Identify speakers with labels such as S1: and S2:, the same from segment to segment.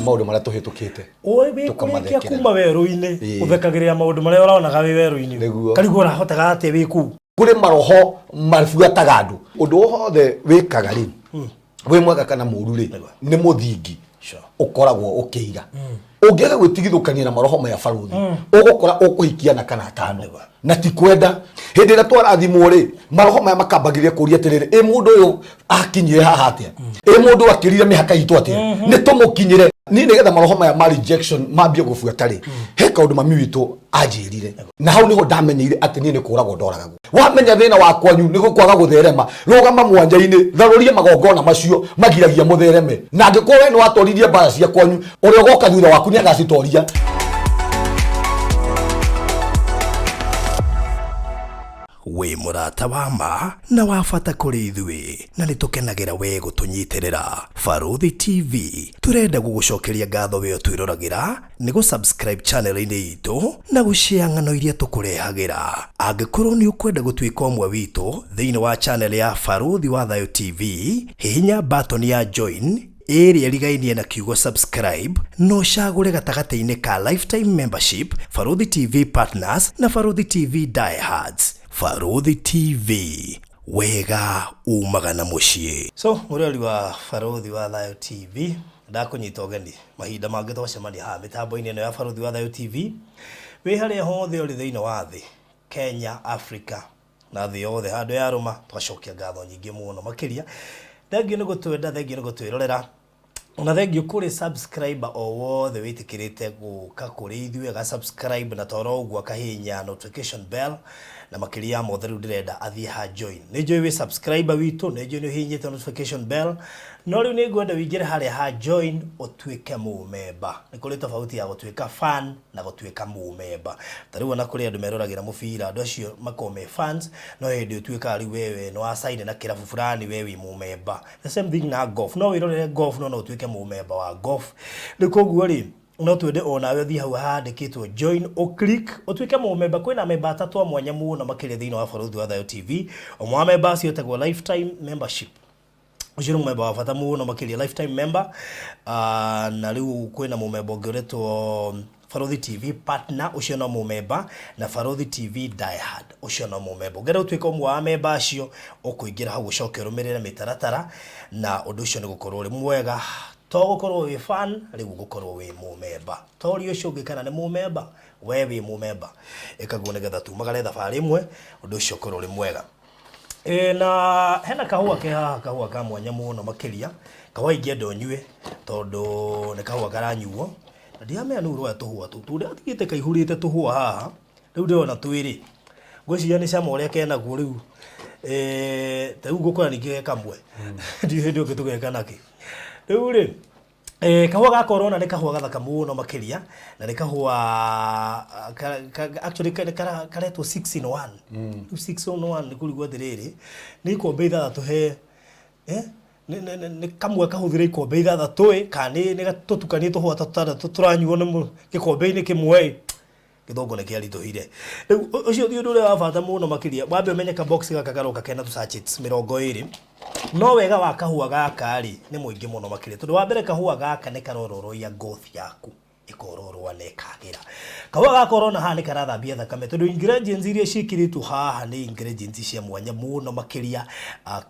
S1: Maũndũ marĩa tũhĩtũkĩte.
S2: Ũĩ wĩ kũrĩkia
S1: Tũkamathekera.
S2: kuma werũ-inĩ, ũthekagĩrĩra maũndũ marĩa ũronaga wĩ werũ-inĩ.
S1: Nĩguo.
S2: Karigwo ũrahotaga atĩa wĩ kũu?
S1: Kũrĩ maroho mabuataga andũ. Ũndũ wothe wĩkaga rĩ, wĩ mwega kana mũru rĩ, nĩ mũthingi ũkoragwo ũkĩiga. Ũngĩaga gwĩtigithũkania na maroho maya barũthi, ũgũkora ũkũhikia na kana atano na ti kwenda. Hĩndĩ ĩrĩa twarathimwo rĩ, maroho maya makambagĩrĩria kũria atĩrĩrĩ, ĩ mũndũ ũyũ akinyire haha atĩa? Ĩ mũndũ ũyũ akĩrire mĩhaka itũ atĩa? Nĩ tũmũkinyĩre. Niĩ nĩgetha maroho maya ma rejection mambie gũbuata rĩ, he kaũndũ mami witũ anjĩrire, na hau nĩho ndamenyeire atĩ niĩ nĩ kũragwo ndoragagwo. Wamenya thĩna wa kwanyu nĩ gũkwaga gũtherema, rũgama mwanya-inĩ, tharũria magongona macio magiragia mũthereme, na angĩkorwo we nĩ watoririe mbara cia kwanyu, ũrĩa ũgoka thutha waku nĩ agacitoria.
S3: Wĩ mũrata wa ma na wa bata kũrĩ ithuĩ na nĩ tũkenagĩra we gũtũnyitĩrĩra. Barũthi TV tũrenda gũgũcokeria ngatho we ũtwĩroragĩra nĩ gũ subscribe channel inĩ itũ na gũ share ng'ano iria tũkũrehagĩra. Angĩkorwo nĩ ũkwenda gũtuĩka ũmwe witũ thĩinĩ wa channel ya Barũthi wa Thayũ TV, hihinya button ya join ĩrĩa ĩrigainie na kiugo subscribe na ũcagũre gatagatĩ-inĩ ka lifetime membership, Barũthi TV Partners na Barũthi TV Diehards. Barũthi TV, wega umaga na mũciĩ.
S2: So mũrori wa Barũthi wa Thayũ TV, ndakũnyita ũgeni mahinda mangĩ twacemania haha mĩtambo-inĩ ĩno ya Barũthi wa Thayũ TV, wĩ harĩa hothe ũrĩ thĩinĩ wa thĩ, Kenya, Africa na thĩ yothe handũ yarũma, twacokia ngatho nyingĩ mũno makĩria. Thengiũ nĩ gũtwenda, thengiũ nĩ gũtwĩrorera, ona thengiũ kũrĩ subscriber o wothe wĩtĩkĩrĩte gũka kũrĩ ithuĩ aga subscribe na toro ũguo akahihinya notification bell, na makĩria ya mothe rĩu ndĩrenda athiĩ ha join. Nĩ njũĩ wĩ subscriber witũ, nĩ njũĩ nĩ ũhihinyĩte notification bell, no rĩu nĩ ngwenda ũingĩre harĩa ha join ũtuĩke mũmemba. Nĩ kũrĩ tofauti ya gũtuĩka fan na gũtuĩka mũmemba. Ta rĩu ona kũrĩ andũ meroragĩra mũbira, andũ acio makoragwo me fans, no hĩndĩ ũtuĩkaga rĩu wewe nĩ wa sign na kĩrabu fulani we wĩ mũmemba. The same thing na golf, no wĩrorere golf no no ũtuĩke mũmemba wa golf. Rĩu koguo rĩ, no twende o nawe ũthiĩ hau handĩkĩtwo join ũ click ũtuĩke mũmemba. Kwĩna memba atatũ a mwanya mũno makĩria thĩinĩ wa Barũthi wa Thayũ TV. Ũmwe wa memba acio etagwo lifetime membership. Ũcio nĩ mũmemba wa bata mũno makĩria, lifetime member. Na rĩu kwĩna mũmemba ũngĩ ũretwo Barũthi TV partner, ũcio no mũmemba, na Barũthi TV diehard, ũcio no mũmemba. Ũngĩenda gũtuĩka ũmwe wa memba acio, ũkũingĩra hau ũcoke ũrũmĩrĩre mĩtaratara, na ũndũ ũcio nĩ gũkorwo ũrĩ mwega. To gũkorwo wĩ fan, rĩu ũgũkorwo wĩ mũmemba. To ũria ũcio ũngĩ kana nĩ mũmemba, we wĩ mũmemba. Ĩka guo nĩgetha tumagare thabarĩ ĩmwe, ũndũ ũcio ũkorwo ũrĩ mwega. Ĩ na hena kahũa ke haha, kahũa ka mwanya mũno makĩria, kahũa ingĩenda ũnyue tondũ nĩ kahũa karanyuo, na ndiramenya nũ ũroya tũhũa tũu, tondũ atigĩte kaihũrĩte tũhũa haha, rĩu ndĩrona twĩrĩ, ngwĩciria nĩ cama ũrĩa kenaguo rĩu, ta rĩu ngũkora ningĩ ge kamwe, ndiũĩ hĩndĩ ĩyo tũgeka nakĩ. Rĩu rĩ, kahũa gaka ũrona nĩ kahũa gathaka mũno makĩria, na nĩ kahũa actually karetwo 6 in 1. Rĩu 6 in 1 nĩ kũrigwo atĩrĩrĩ, nĩ ikombe ithathatũ he, nĩ kamwe kahũthĩre ikombe ithathatũ ĩ, kana nĩ tũtukanie tũhũa ta tũtandatũ tũranyuo nĩ gĩkombe-inĩ kĩmwe ĩ. Gĩthũngũ nĩ kĩaritũhire. Rĩu ũcio ti ũndũ ũrĩa wa bata mũno makĩria, wambe ũmenye ka box gaka karoka kena tũ sachets 20. No wega wa kahũa gaka rĩ, nĩ mũingĩ mũno makĩria, tondũ wa mbere kahũa gaka nĩ karororoia ngothi yaku, ĩkororoa na ĩkagĩra. Kahũa gaka ũrona haha nĩ karathambia thakame, tondũ ingredients iria ciĩkĩrĩtwo haha nĩ ingredients cia mwanya mũno makĩria.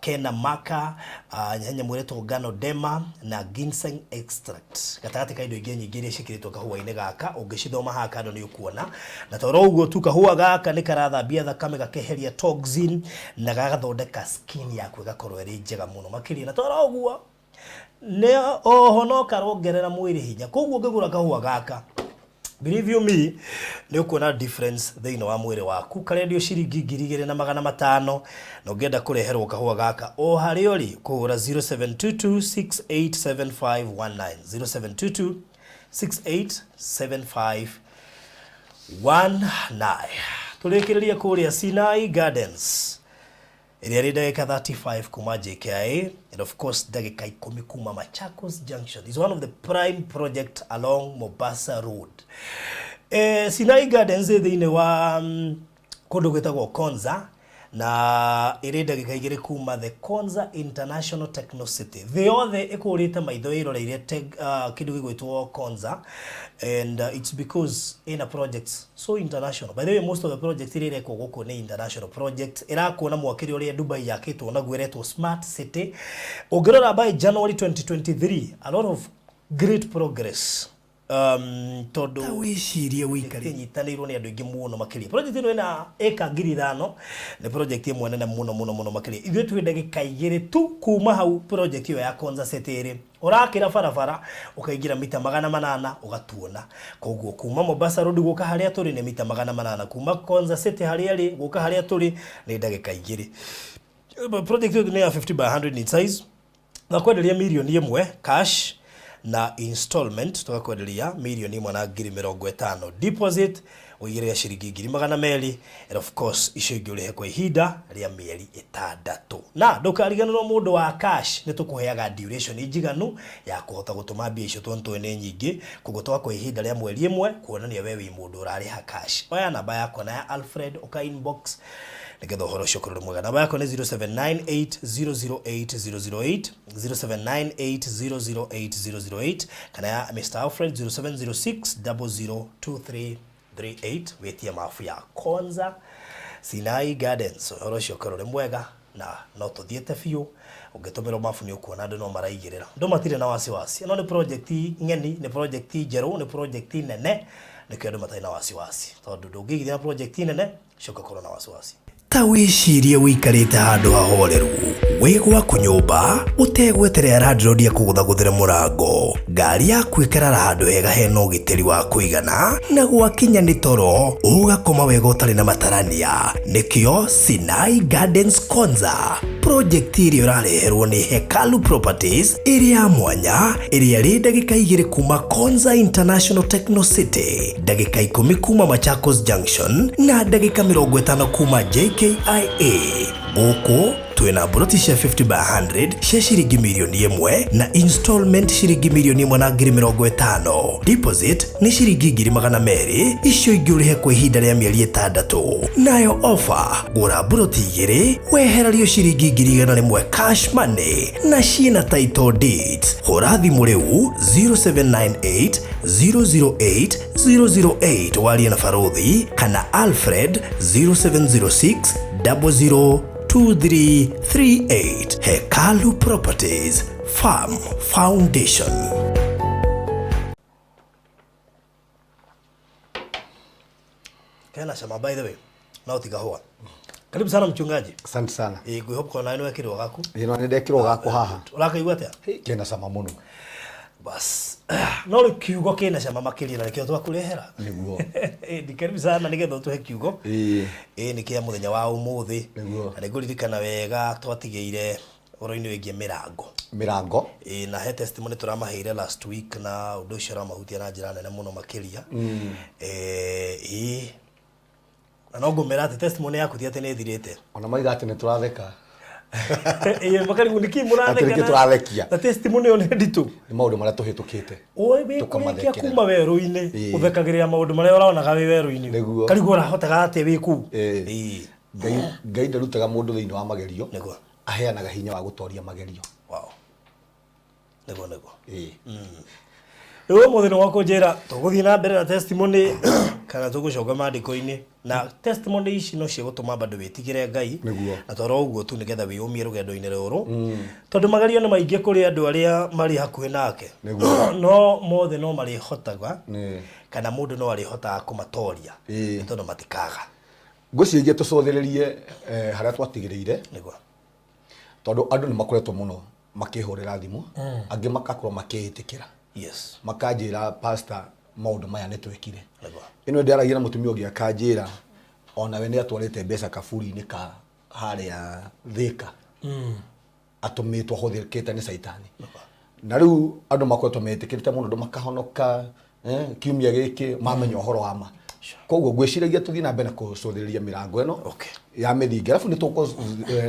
S2: Kena maca, he nyamũ ĩretwo ganoderma na ginseng extract. Gatagatĩ ka indo ingĩ nyingĩ iria ciĩkĩrĩtwo kahũa-inĩ gaka, ũngĩcithoma haha kando nĩ ũkuona. Na toro ũguo tu, kahũa gaka nĩ karathambia thakame, gakeheria toxin na gagathondeka skin yaku ĩgakorwo ĩrĩ njega mũno makĩria. Na toro ũguo, nĩ oho no karongerera mwĩrĩ hinya. Koguo ũngĩgũra kahũa gaka, believe you me, nĩ ũkuona difference thĩinĩ wa mwĩrĩ waku. Karendio ciringi 2500, na ũngĩenda kũreherwo kahũa gaka o harĩa ũrĩ, kũhũra 0722687519, 0722687519. Tũrĩkĩrĩrie kũrĩa Sinai Gardens, ĩrĩa ĩrĩ ndagĩka 35 kuma JKIA, and of course ndagĩka 10 kuma Machakos Junction. Is one of the prime project along Mombasa Road. Sinai Gardens ĩ thĩinĩ wa kũndũ gwĩtagwo Konza, Na ĩrĩ ndagĩka igĩrĩ kuma the Konza International Techno City. Thĩ yothe ĩkũrĩte maitho ĩroreire kĩndũ gĩgwĩtwo Konza, and it's because ĩna projects so international. By the way, most of the projects iria irekwo gũkũ nĩ international projects. Ĩrakwo na mwakĩre ũrĩa Dubai yakĩtwo naguo, ĩretwo Smart City. Ũngĩrora by January 2023, a lot of great progress, tondũ
S3: Ta wĩcirie wĩikarĩte
S2: Ĩnyitanĩirwo nĩ andũ aingĩ mũno makĩria. Project ĩno ĩna ĩka 5,000, nĩ project ĩmwe nene mũno mũno mũno makĩria. Ithuĩ twĩ ndagĩka 2 tu kuma hau project ĩyo ya Konza City ĩrĩ. Ũrakĩra barabara ũkaingĩra mita 800 ũgatuona. Koguo kuma Mombasa Road gũka harĩa tũrĩ nĩ mita 800, kuma Konza City harĩa ĩrĩ gũka harĩa tũrĩ nĩ ndagĩka 2. Project ĩyo nĩ ya 50 by 100 in size. Twakwenderia mirioni 1 cash, na installment tũgakwenderia 1,050,000. Deposit ũigĩrĩre ciringi 200,000, and of course icio ingĩ ũrĩhe kwa ihinda rĩa mĩeri 6. Na ndũkariganĩrwo, mũndũ wa cash nĩ tũkũheaga duration njiganu ya kũhota gũtũma mbia icio, tondũ nĩtũĩ nĩ nyingĩ. Koguo twakũhe ihinda rĩa mweri 1 kuonania we wĩ mũndũ ũrarĩha cash. Oya namba yakwa na ya Alfred, ũka inbox nĩgetha ũhoro ũcio ũkorwo ũrĩ mwega. Namba yakwa nĩ 0798008008, 0798008008, kana ya Mr Alfred 0706002338. Wĩtie mabu ya Konza Sinai Gardens, ũhoro ũcio ũkorwo ũrĩ mwega. Na no tũthiĩte biũ, ũngĩtũmĩrwo mabu nĩ ũkuona andũ no maraigĩrĩra, andũ matirĩ na wasiwasi. Ĩno nĩ project ng'eni, nĩ project njerũ, nĩ project nene, nĩkĩo andũ matarĩ na wasiwasi, tondũ ndũngĩigithia na project nene coka ũkorwo na wasiwasi.
S3: Ta wĩcirie wĩikarĩte handũ hahoreru wĩ gwaku nyũmba, ũtegweterera landlord akũgũthagũthĩre mũrango. Ngari yaku ĩkarara handũ hega hena ũgitĩri wa kũigana, na gwakinya nĩ toro ũgakoma wega ũtarĩ na matarania. Nĩkĩo Sinai Gardens Konza, project ĩrĩa ũrareherwo nĩ Hekalu Properties, ĩrĩ ya mwanya, ĩrĩa ĩrĩ ndagĩka 2 kuma Konza International Techno City, ndagĩka 10 kuma Machakos Junction, na ndagĩka 50 kuma JKIA. Gũkũ twĩna mburoti cia 50 by 100 cia ciringi 1 mirioni na installment ciringi 1,050,000. Deposit nĩ ciringi 200,000, icio ingĩ ũrĩhe kwa ihinda rĩa mĩeri 6. Nayo offer, gũra mburoti 2 wehererio ciringi 100,000 cash money, na ciĩna title deeds. Hũra thimũ rĩu 0798 008 008 warie na Barothi kana Alfred 0706 00 2338. Hekalu Properties, Farm Foundation.
S2: Kena cama, by the way, no tigahũa. Karibu sana, mchungaji.
S1: Asante sana.
S2: Ĩ, ngwĩhoka nawe nĩ wekĩrwo gaku.
S1: Ĩno nĩ ndekĩrwo gakwa haha.
S2: Ũrakaigua atĩa?
S1: Hey, kena cama mũno.
S2: Bas, no rĩu kiugo kĩna cama makĩria, na nĩkĩo twakũrehera.
S1: Nĩguo.
S2: Ĩ, karibu sana nĩgetha ũtũhe kiugo. Ĩ, nĩ kĩa mũthenya wa ũmũthĩ.
S1: Nĩguo.
S2: Na nĩngũririkana wega twatigĩire ũhoro-inĩ wĩgiĩ mĩrango.
S1: Mĩrango.
S2: Ĩ, na he testimony tũramaheire last week, na ũndũ ũcio ũramahutia na njĩra nene mũno makĩria. Ĩ, na no ngũmera atĩ testimony yaku ti atĩ nĩ ĩthirĩte.
S1: Ona maiga atĩ nĩ tũratheka.
S2: Ĩ, makarigwo nĩkĩ mũratheka.
S1: Atĩ nĩkĩ tũrathekia.
S2: Na testimony ĩyo nĩ nditũ.
S1: Nĩ maũndũ marĩa tũhĩtũkĩte.
S2: Oi, wĩ kũrĩkia
S1: Tũkamathekerera.
S2: kuma werũ-inĩ, ũthekagĩrĩra maũndũ marĩa ũronaga wĩ werũ-inĩ.
S1: Nĩguo.
S2: Karigwo ũrahotaga atĩa wĩ kũu.
S1: Ĩĩ. Ngai ndarutaga mũndũ thĩinĩ wa magerio.
S2: Nĩguo.
S1: Aheanaga hinya wa gũtoria magerio.
S2: Wow, nĩguo. Rĩu ũmũthĩ nĩ wakũnjĩra tũgũthiĩ na mbere na testimony kana tũgũcoka maandĩko-inĩ? Na testimony ici no cigũtũma bado wĩtigĩre Ngai.
S1: Nĩguo.
S2: Na toro ũguo tu nĩgetha wĩyũmie rũgendo-inĩ rũrũ, tondũ magerio nĩ maingĩ kũrĩ andũ arĩa marĩ hakuhĩ nake.
S1: Nĩguo.
S2: No mothe no marĩhotaga, kana mũndũ no arĩhotaga kũmatoria, nĩ tondũ matikaga.
S1: Ngwĩciria tũcũthĩrĩrie harĩa twatigĩrĩire, tondũ andũ nĩ makoretwo mũno makĩhũrĩra thimũ, angĩ magakorwo makĩĩtĩkĩra, makanjĩra, "Pastor, maũndũ maya nĩ twekire." Ĩno ndĩaragia na mũtumia ũngĩ, akanjĩra onawe nĩ atwarĩte mbeca kaburi-inĩ ka harĩa Thĩka, atũmĩtwo ahũthĩkĩte nĩ caitani. Na rĩu andũ makoretwo metĩkĩrĩte mũno, andũ makahonoka kiumia gĩkĩ mamenya ũhoro wa ma. Koguo ngwĩciragia tũthiĩ na mbere na kũcũthĩrĩria mĩrango ĩno ya mĩthingi, arabu nĩ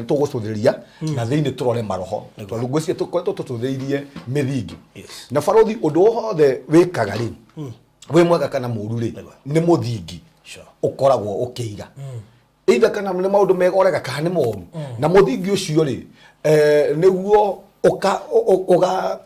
S1: tũgũcũthĩrĩria na thĩinĩ tũrore maroho, tondũ ngwĩciria tũkoretwo tũcũthĩrĩirie mĩthingi. Na barothi, ũndũ wothe wĩkaga rĩ, wĩ mwega kana mũru rĩ, nĩ mũthingi ũkoragwo ũkĩiga. Either kana nĩ maũndũ mega ũreka kana nĩ moru. Na mũthingi ũcio rĩ, nĩguo ũka ũga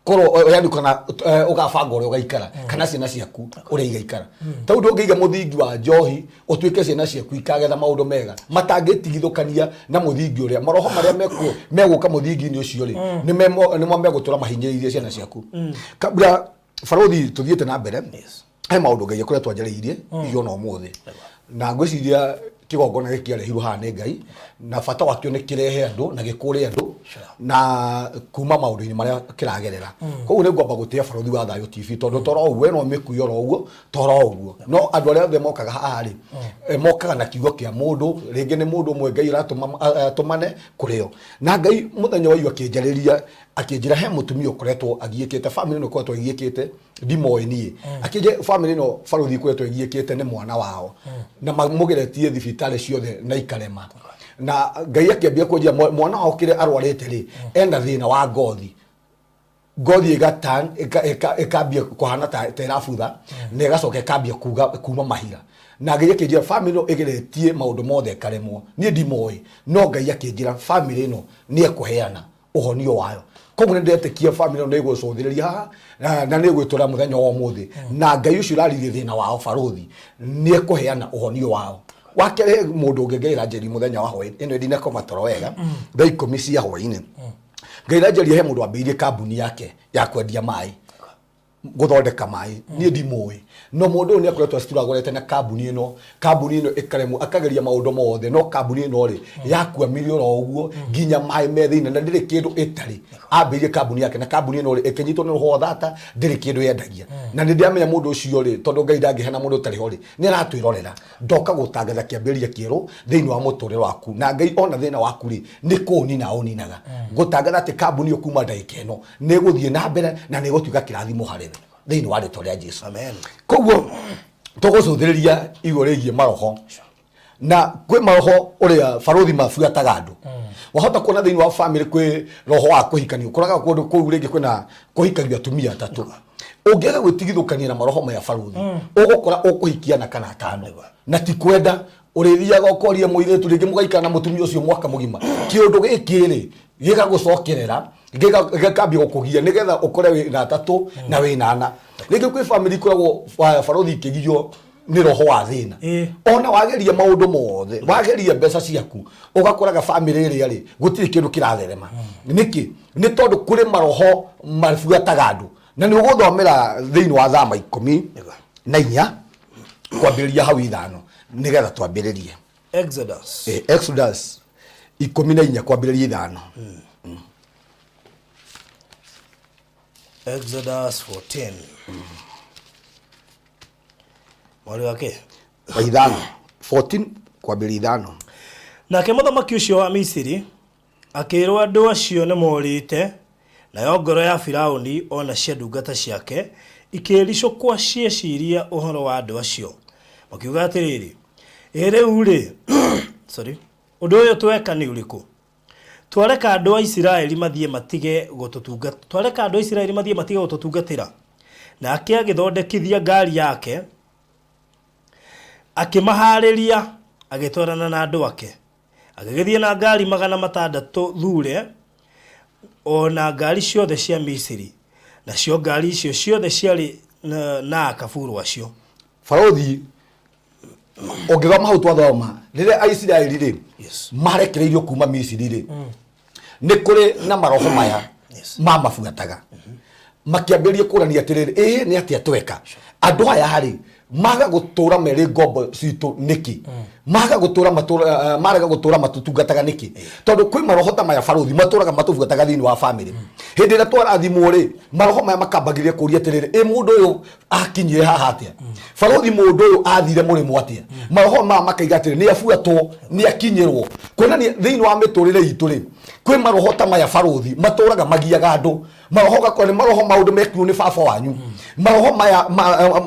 S1: korwo yani kana ũgabanga ũrĩa ũgaikara kana ciana ciaku ũrĩa igaikara. Tondũ ndũngĩiga mũthingi wa njohi ũtuĩke ciana ciaku ikagetha maũndũ mega matangĩtigithũkania na mũthingi ũrĩa maroho marĩa megũka mũthingi-inĩ ũcio rĩ, nĩmo megũtũra mahinyĩrĩirie ciana ciaku. Kabla barothi tũthiĩte na mbere, he maũndũ Ngai akoretwo anjarĩirie irio na ũmũthĩ, na ngwĩciria kĩgongona gĩkĩarehirwo haha nĩ Ngai na bata wakĩo nĩ kĩrehe andũ na gĩkũre andũ na kuma maũndũ-inĩ marĩa kĩragerera. Koguo nĩ ngwamba gũtĩa Barothi wa Thayũ TV, tondũ toro ũguo we no mĩkui oro ũguo toro ũguo, no andũ arĩa othe mokaga haha rĩ, mokaga na kiugo kĩa mũndũ, rĩngĩ nĩ mũndũ ũmwe Ngai aratũma atũmane kũrĩ o. Na Ngai mũthenya wa ira akĩnjarĩria, akĩnjĩra he mũtumia ũkoretwo agiĩkĩte, famĩlĩ ĩno ĩkoretwo ĩgiĩkĩte, ndimoĩ niĩ. Akĩnjĩra famĩlĩ ĩno barothi ĩkoretwo ĩgiĩkĩte nĩ mwana wao na mamũgeretie thibitarĩ ciothe na ikarema. Na Ngai akĩambia kũnjĩra mwana wao kĩrĩa arwarĩte rĩ, ena thĩna wa ngothi, ngothi ĩgatan ĩkambia kũhana ta ĩrabutha na ĩgacoka ĩkambia kuma mahira. Na Ngai akĩnjĩra famĩlĩ ĩno ĩgeretie maũndũ mothe ĩkaremwo, niĩ ndimoĩ, no Ngai akĩnjĩra famĩlĩ ĩno nĩ ekũheana ũhonio wayo. Koguo nĩ ndetĩkia famĩlĩ ĩno nĩ ĩgũcũthĩrĩria haha na nĩ ĩgwĩtũra mũthenya wa ũmũthĩ, na Ngai ũcio ũraririe thĩna wao barothi nĩ ekũheana ũhonio wao. Wa kerĩ, mũndũ ũngĩ Ngai aranjĩria mũthenya wa hwaĩ ĩno, ndinakoma toro wega thaa 10 cia hwaĩ-inĩ, Ngai aranjĩria he mũndũ wambĩrĩirie kambuni yake ya kwendia maĩ, gũthondeka maĩ. Niĩ ndimũĩ, no mũndũ ũyũ nĩ akoretwo acitũragũrĩte na kambuni ĩno, kambuni ĩno ĩkaremwo, akageria maũndũ mothe, no kambuni ĩno rĩ yakuamire oro ũguo nginya maĩ me thĩinĩ na ndĩrĩ kĩndũ ĩtarĩ. Ambĩrĩirie kambuni yake na kambuni ĩno rĩ ĩkĩnyitwo nĩ rũhuho thata, ndĩrĩ kĩndũ yendagia. Na nĩ ndĩramenya mũndũ ũcio rĩ, tondũ Ngai ndangĩhena mũndũ ũtarĩ ho rĩ, nĩ aratwĩrorera. Ndoka gũtangatha kĩambĩrĩria kĩerũ thĩinĩ wa mũtũrĩre waku, na Ngai ona thĩna waku rĩ, nĩ kũũnina ũninaga. Ngũtangatha atĩ kambuni ĩyo kuma ndagĩka ĩno nĩ ĩgũthiĩ na mbere na nĩ ĩgũtuĩka kĩrathimo harĩ we thĩinĩ wa rĩtwa rĩa Jesu.
S2: Amen.
S1: Koguo tũgũcũthĩrĩria igũrũ rĩgiĩ maroho, na kwĩ maroho ũrĩa barothi mabuataga andũ. Wahota kuona thĩinĩ wa famĩlĩ kwĩ roho wa kũhikania, ũkoraga kũndũ kũu rĩngĩ kwĩna kũhikagio atumia atatũ. Ũngĩaga gwĩtigithũkania na maroho maya barothi, ũgũkora ũkũhikia na kana atano, na ti kwenda ũrĩthiaga ũkoria mũirĩtu, rĩngĩ mũgaikara na mũtumia ũcio mwaka mũgima, kĩũndũ gĩkĩ rĩ gĩgagũcokerera, gĩkambia gũkũgia nĩgetha ũkore wĩna atatũ na wĩna ana. Rĩngĩ kwĩ famĩlĩ ikoragwo barothi ikĩgio nĩ roho wa thĩna. Ona wageria maũndũ mothe, wageria mbeca ciaku, ũgakoraga famĩlĩ ĩrĩa rĩ gũtirĩ kĩndũ kĩratherema. Nĩkĩ? Nĩ tondũ kũrĩ maroho mabuataga andũ. Na nĩ ũgũthomera thĩinĩ wa Thama 14 kwambĩrĩria hau 5 nĩgetha twambĩrĩrie.
S2: Exodus.
S1: Exodus 14 kwambĩrĩria 5.
S2: Exodus 14. Mwari wake?
S1: Wa 5. 14 kwambĩrĩria 5.
S2: Nake mũthamaki ũcio wa Misiri akĩĩrwo andũ acio nĩ morĩte, nayo ngoro ya Firaũni o na cia ndungata ciake ikĩĩricũkwo cieciria ũhoro wa andũ acio. Makiuga atĩrĩrĩ, Ĩ rĩu-rĩ, sorry, ũndũ ũyũ tweka nĩ ũrĩkũ? Twareka andũ a Isiraeli mathiĩ matige gũtũtungatĩra. Twareka andũ a Isiraeli mathiĩ matige gũtũtungatĩra. Nake agĩthondekithia ngaari yake, akĩmahaarĩria, agĩtwarana na andũ ake. Agĩgĩthiĩ na ngaari 600 thure, o na ngaari ciothe cia Misiri, nacio ngaari icio ciothe ciarĩ na akaburu acio.
S1: Barothi, ũngĩthoma hau twathoma, rĩrĩa Aisiraeli rĩ marekereirio kuma Misiri rĩ, nĩ kũrĩ na maroho maya mamabuataga, makĩambĩrĩria kũrania atĩrĩrĩ, ĩĩ nĩ atĩa tweka andũ aya rĩ maga gũtũra merĩ ngombo citũ nĩkĩ, maga gũtũra matũra, marega gũtũra matũtungataga nĩkĩ? Tondũ kwĩ maroho ta maya barothi matũraga matũbuataga thĩinĩ wa famĩlĩ. Hĩndĩ ĩrĩa twarathimwo rĩ, maroho maya makambagĩrĩria kũria atĩrĩrĩ, ĩ mũndũ ũyũ akinyire haha atĩa? Barothi, mũndũ ũyũ athire mũrĩmo atĩa? Maroho maya makaiga atĩrĩ, nĩ abuatwo, nĩ akinyĩrwo. Kuonania thĩinĩ wa mĩtũrĩre itũ rĩ, kwĩ maroho ta maya barothi matũraga magiaga andũ. Maroho gakora nĩ maroho maũndũ mekirwo nĩ baba wanyu, maroho maya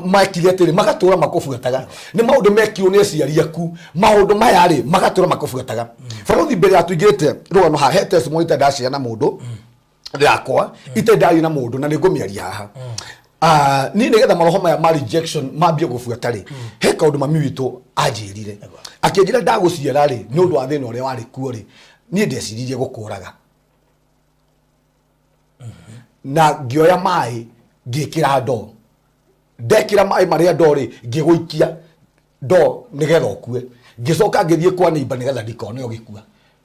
S1: mekire atĩrĩ, magatũra makũbuataga. Nĩ maũndũ mekirwo nĩ aciari aku, maũndũ maya rĩ magatũra makũbuataga. Barothi, mbere ya tũingĩrĩte rũgano haha, he testimony itarĩ ndaciana mũndũ yakwa, itarĩ ndaria na mũndũ, na nĩ ngũmĩaria haha. Ah, niĩ nĩgetha maroho maya ma rejection mambie gũbuata rĩ, he kaũndũ mami witũ anjĩrire, akĩnjĩra ndagũciara rĩ, nĩ ũndũ wa thĩna ũrĩa warĩ kuo rĩ, niĩ ndeciririe gũkũraga na ngĩoya maĩ ngĩkĩra ndoo. Ndekĩra maĩ marĩa ndoo rĩ, ngĩgũikia ndoo nĩgetha ũkue. Ngĩcoka ngĩthiĩ kwa neighbor nĩgetha ndikone ũgĩkua.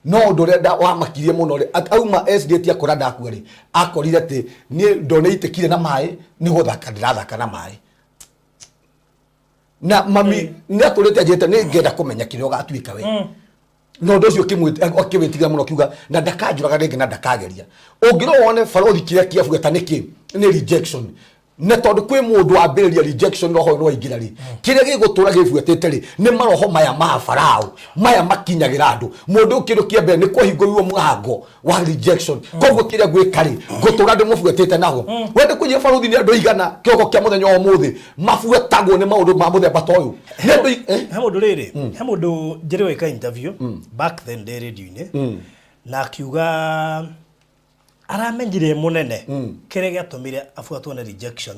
S1: No ũndũ ũrĩa wamakirie mũno rĩ, atĩ auma estate akora ndakua rĩ, akorire atĩ niĩ ndoo nĩ itĩkire na maĩ, nĩ gũthaka ndĩrathaka na maĩ. Na mami nĩ atũrĩte anjĩrĩte nĩ ngenda kũmenya kĩrĩa ũgatuĩka we. Na ũndũ ũcio akĩwĩtigĩra mũno, akiuga na ndakanjũraga rĩngĩ na ndakageria. Ũngĩrora wone barũthi kĩrĩa kĩabuata nĩ kĩ? Nĩ rejection. Na tondũ kwĩ mũndũ wambĩrĩria rejection, roho ũyũ nĩwaingĩra rĩ, kĩrĩa gĩgũtũra gĩbuatĩte rĩ, nĩ maroho maya ma Farao maya makinyagĩra andũ. Mũndũ ũyũ kĩndũ kĩa mbere nĩ kwahingũrirwo mũrango wa rejection. Koguo kĩrĩa ngwĩka rĩ, ngũtũra ndĩmũbuatĩte naho. Wende kũnyia barũthi nĩ andũ aigana kĩroko kĩa mũthenya wa ũmũthĩ mabuatagwo nĩ maũndũ ma mũthemba ta ũyũ? Nĩ andũ
S2: He mũndũ rĩrĩ, he mũndũ njĩrĩ weka interview back then ndĩ radio-inĩ, na akiuga aramenyire e mũnene kĩrĩa gĩatũmire abuatwo nĩ rejection,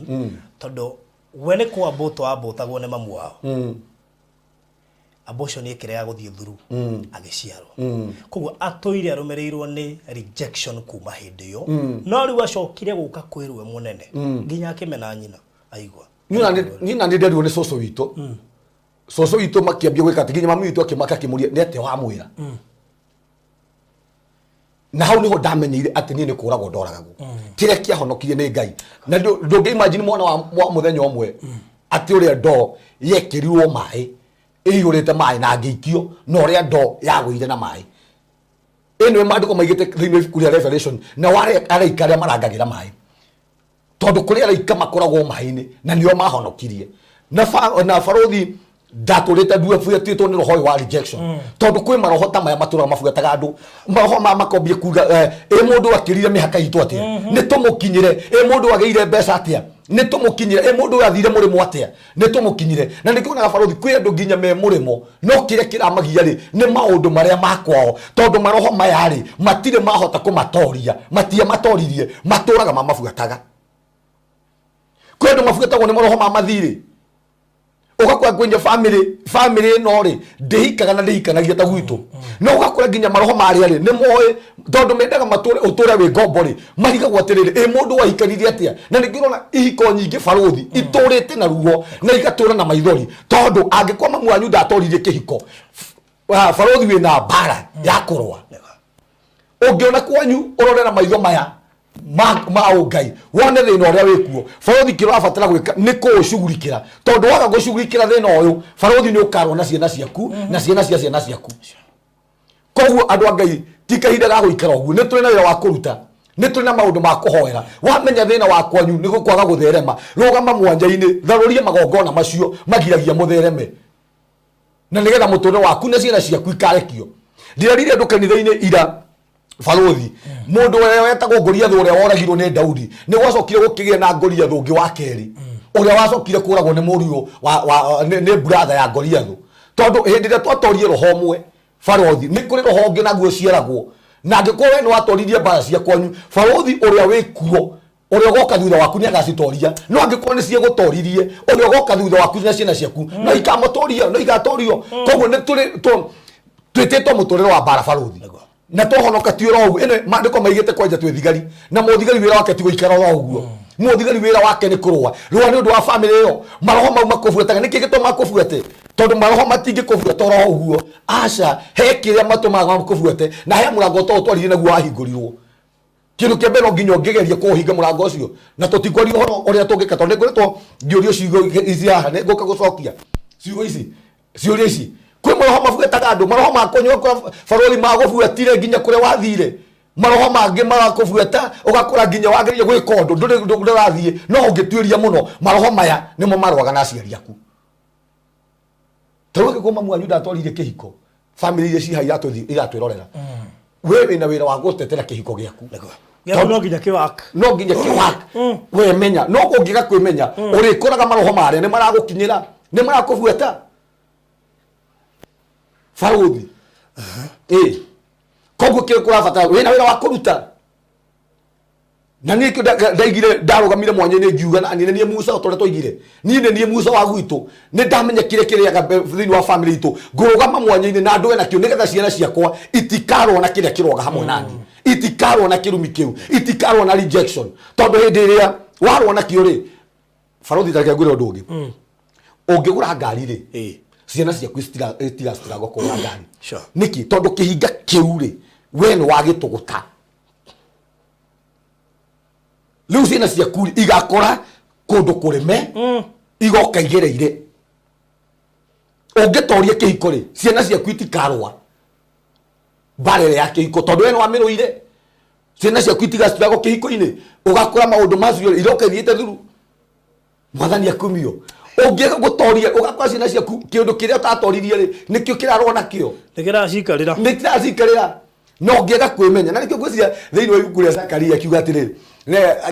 S2: tondũ we nĩ kwambũtwo ambũtagwo nĩ mamu wao. Abortion ĩkĩrega gũthiĩ through agĩciarwo, koguo atũire arũmĩrĩirwo nĩ rejection kuma hĩndĩ ĩyo. No rĩu acokire gũka kwĩrwo e mũnene nginya akĩmena nyina aigua.
S1: Niĩ na nĩ nderirwo nĩ cũcũ witũ. Cũcũ witũ makĩambia gwĩka atĩ nginya mami witũ akĩmaka, akĩmũria nĩ atĩa wamwĩra. Na hau niho ndamenyeire atĩ niĩ nĩ kũragwo ndoragagwo. Kĩrĩa kĩahonokirie nĩ Ngai. Na ndũngĩ imagine mwana wa mũthenya ũmwe atĩ ũrĩa ndoo yekĩrirwo maĩ, ĩiyũrĩte maĩ na ngĩikio, na ũrĩa ndoo yagũire na maĩ. Ĩno maandĩko maigĩte thĩinĩ wa ibuku rĩa Revelation, na wale araika arĩa marangagĩra maĩ, tondũ kũrĩ araika makoragwo maĩ-inĩ na nĩo mahonokirie. Na barũthi ndatũrĩte nduabuatĩtwo nĩ roho ũyũ wa rejection, tondũ kwĩ maroho ta maya matũraga mabuataga andũ. Maroho maya makombie kuga ĩ mũndũ akĩrire mĩhaka itũ atĩa, nĩ tũmũkinyĩre. Ĩ mũndũ agĩire mbeca atĩa, nĩ tũmũkinyĩre. Ĩ mũndũ ũyũ athire mũrĩmo atĩa, nĩ tũmũkinyĩre. Na nĩkĩo wonaga barũthi kwĩ andũ nginya me mũrĩmo, no kĩrĩa kĩramagia rĩ, nĩ maũndũ marĩa ma kwao, tondũ maroho maya rĩ, matirĩ mahota kũmatoria, matiamatoririe, matũraga mamabuataga. Kwĩ andũ mabuatagwo nĩ maroho ma mathirĩ, ũgakora nginya family ĩno rĩ, ndĩhikaga na ndĩhikanagia ta gwitũ, no ũgakora nginya maroho marĩa rĩ, nĩ moĩ, tondũ mendaga matũre ũtũre wĩ ngombo rĩ, marigagwo atĩrĩrĩ, ĩ mũndũ wahikanirie atĩa? Na ningĩ ũrona ihiko nyingĩ barũthi itũrĩte na ruo na igatũra na maithori, tondũ angĩkorwo mamu wanyu ndatoririe kĩhiko, barũthi wĩna mbara ya kũrũa. Ũngĩona kwanyu, ũrore na maitho maya ma ũngai, wone thĩna ũrĩa wĩkuo. Barũthi, kĩrĩa ũrabatara gwĩka nĩ kũũcugurikĩra, tondũ waga gũcugurikĩra thĩna ũyũ, barũthi, nĩ ũkarũa na ciana ciaku na ciana cia ciana ciaku. Koguo andũ a Ngai, ti kahinda ga gũikara ũguo. Nĩ tũrĩ na wĩra wa kũruta, nĩ tũrĩ na maũndũ ma kũhoera. Wamenya thĩna wa kwanyu nĩ gũkwaga gũtherema, rũgama mwanya-inĩ, tharũria magongona macio magiragia mũthereme, na nĩgetha mũtũrĩre waku na ciana ciaku ikarekio. Ndĩrerire andũ kanitha-inĩ ira, barũthi, mũndũ ũrĩa wetagwo Goliathũ, ũrĩa woragirwo nĩ Daudi, nĩ gwacokire gũkĩgĩa na Goliathũ ũngĩ wa kerĩ, ũrĩa wacokire kũragwo nĩ mũriũ nĩ brother ya Goliathũ. Tondũ hĩndĩ ĩrĩa twatorie roho ũmwe, barũthi, nĩ kũrĩ roho ũngĩ naguo ũciaragwo. Na angĩkorwo we nĩ watoririe mbara cia kwanyu, barũthi, ũrĩa wĩ kuo, ũrĩa ũgoka thutha waku nĩ agacitoria. No angĩkorwo nĩ ciegũtoririe, ũrĩa ũgoka thutha waku na ciana ciaku no ikamotoria, no igatorio. Koguo nĩ tũrĩ twĩtĩtwo mũtũrĩre wa mbara, barũthi, na twahonoka ti oro ũguo. Ĩno maandĩko maigĩte kwanja twĩ thigari, na mũthigari wĩra wake ti gũikara oro ũguo. Mũthigari wĩra wake nĩ kũrũa. Rũa nĩ ũndũ wa famĩlĩ ĩyo. Maroho mau makũbuataga nĩkĩ gĩtũmaga makũbuate? Tondũ maroho matingĩkũbuata oro ũguo, aca. He kĩrĩa matũmaga makũbuate, na he mũrango to ũtwarire naguo wahingũrirwo. Kĩndũ kĩa mbere, no nginya ũngĩgeria kũũhinga mũrango ũcio. Na tũtikwaria ũhoro ũrĩa tũngĩka, tondũ nĩ ngoretwo ngĩũrio ciugo ici haha. Nĩ ngũka gũcokia ciugo ici, ciũria ici. Kwĩ maroho mabuataga andũ, maroho ma kũnyua kwa barũthi magũbuatire nginya kũrĩa wathire. Maroho mangĩ marakũbuata, ũgakora nginya wagĩrĩire gwĩka ũndũ ndũrathiĩ. No ũngĩtuĩria mũno, maroho maya nĩmo marũaga na aciari aku. Tarĩu angĩkorwo mamu wanyu ndatwarire kĩhiko, famĩlĩ iria ciĩ haha iratwĩrorera, we wĩna wĩra wa gũtetera kĩhiko gĩaku.
S2: Gĩaku no nginya kĩwak.
S1: No nginya kĩwak. We menya, no ũngĩga kwĩmenya, ũrĩkoraga maroho marĩa nĩ maragũkinyĩra, nĩ marakũbuata, barũthi. Ĩ koguo kĩrĩa kũrabatara, wĩna wĩra wa kũruta. Na niĩ kĩo ndaigire ndarũgamire mwanya-inĩ ngiuga na niĩ nĩ niĩ Musa, o ta ũrĩa twaigire, niĩ nĩ niĩ Musa wa gwitũ, nĩ ndamenya kĩrĩa kĩrĩaga thĩinĩ wa family itũ, ngũrũgama mwanya-inĩ na ndũe nakĩo nĩgetha ciana ciakwa itikarũa na kĩrĩa kĩroga hamwe naniĩ, itikarũa na kĩrumi kĩu, itikarũa na rejection, tondũ hĩndĩ ĩrĩa warũa nakĩo rĩ, barothi, tareke ngwĩre ũndũ ũngĩ. Ũngĩgũra ngari rĩ, ciana ciaku itigastruggle kũgũra ngari. Nĩkĩ? Tondũ kĩhinga kĩu rĩ, we nĩ wagĩtũgũta. Rĩu ciana ciaku rĩ, igakora kũndũ kũrĩme, igoka igereire. Ũngĩtoria kĩhiko rĩ, ciana ciaku itikarũa mbara ĩrĩa ya kĩhiko, tondũ we nĩ wamĩrũire. Ciana ciaku itigastruggle kĩhiko-inĩ, ũgakora maũndũ macio rĩ, iroka ithiĩte thuru. Mwathani akumio. Ũngĩaga gũtoria, ũgakora ciana ciaku kĩũndũ kĩrĩa ũtatoririe rĩ, nĩkĩo kĩrarũa nakĩo.
S2: Nĩ kĩracikarĩra.
S1: Nĩ kĩracikarĩra. Na ũngĩaga kwĩmenya, na nĩkĩo ngwĩciria thĩinĩ wa ibuku rĩa Zakaria akiuga atĩrĩrĩ,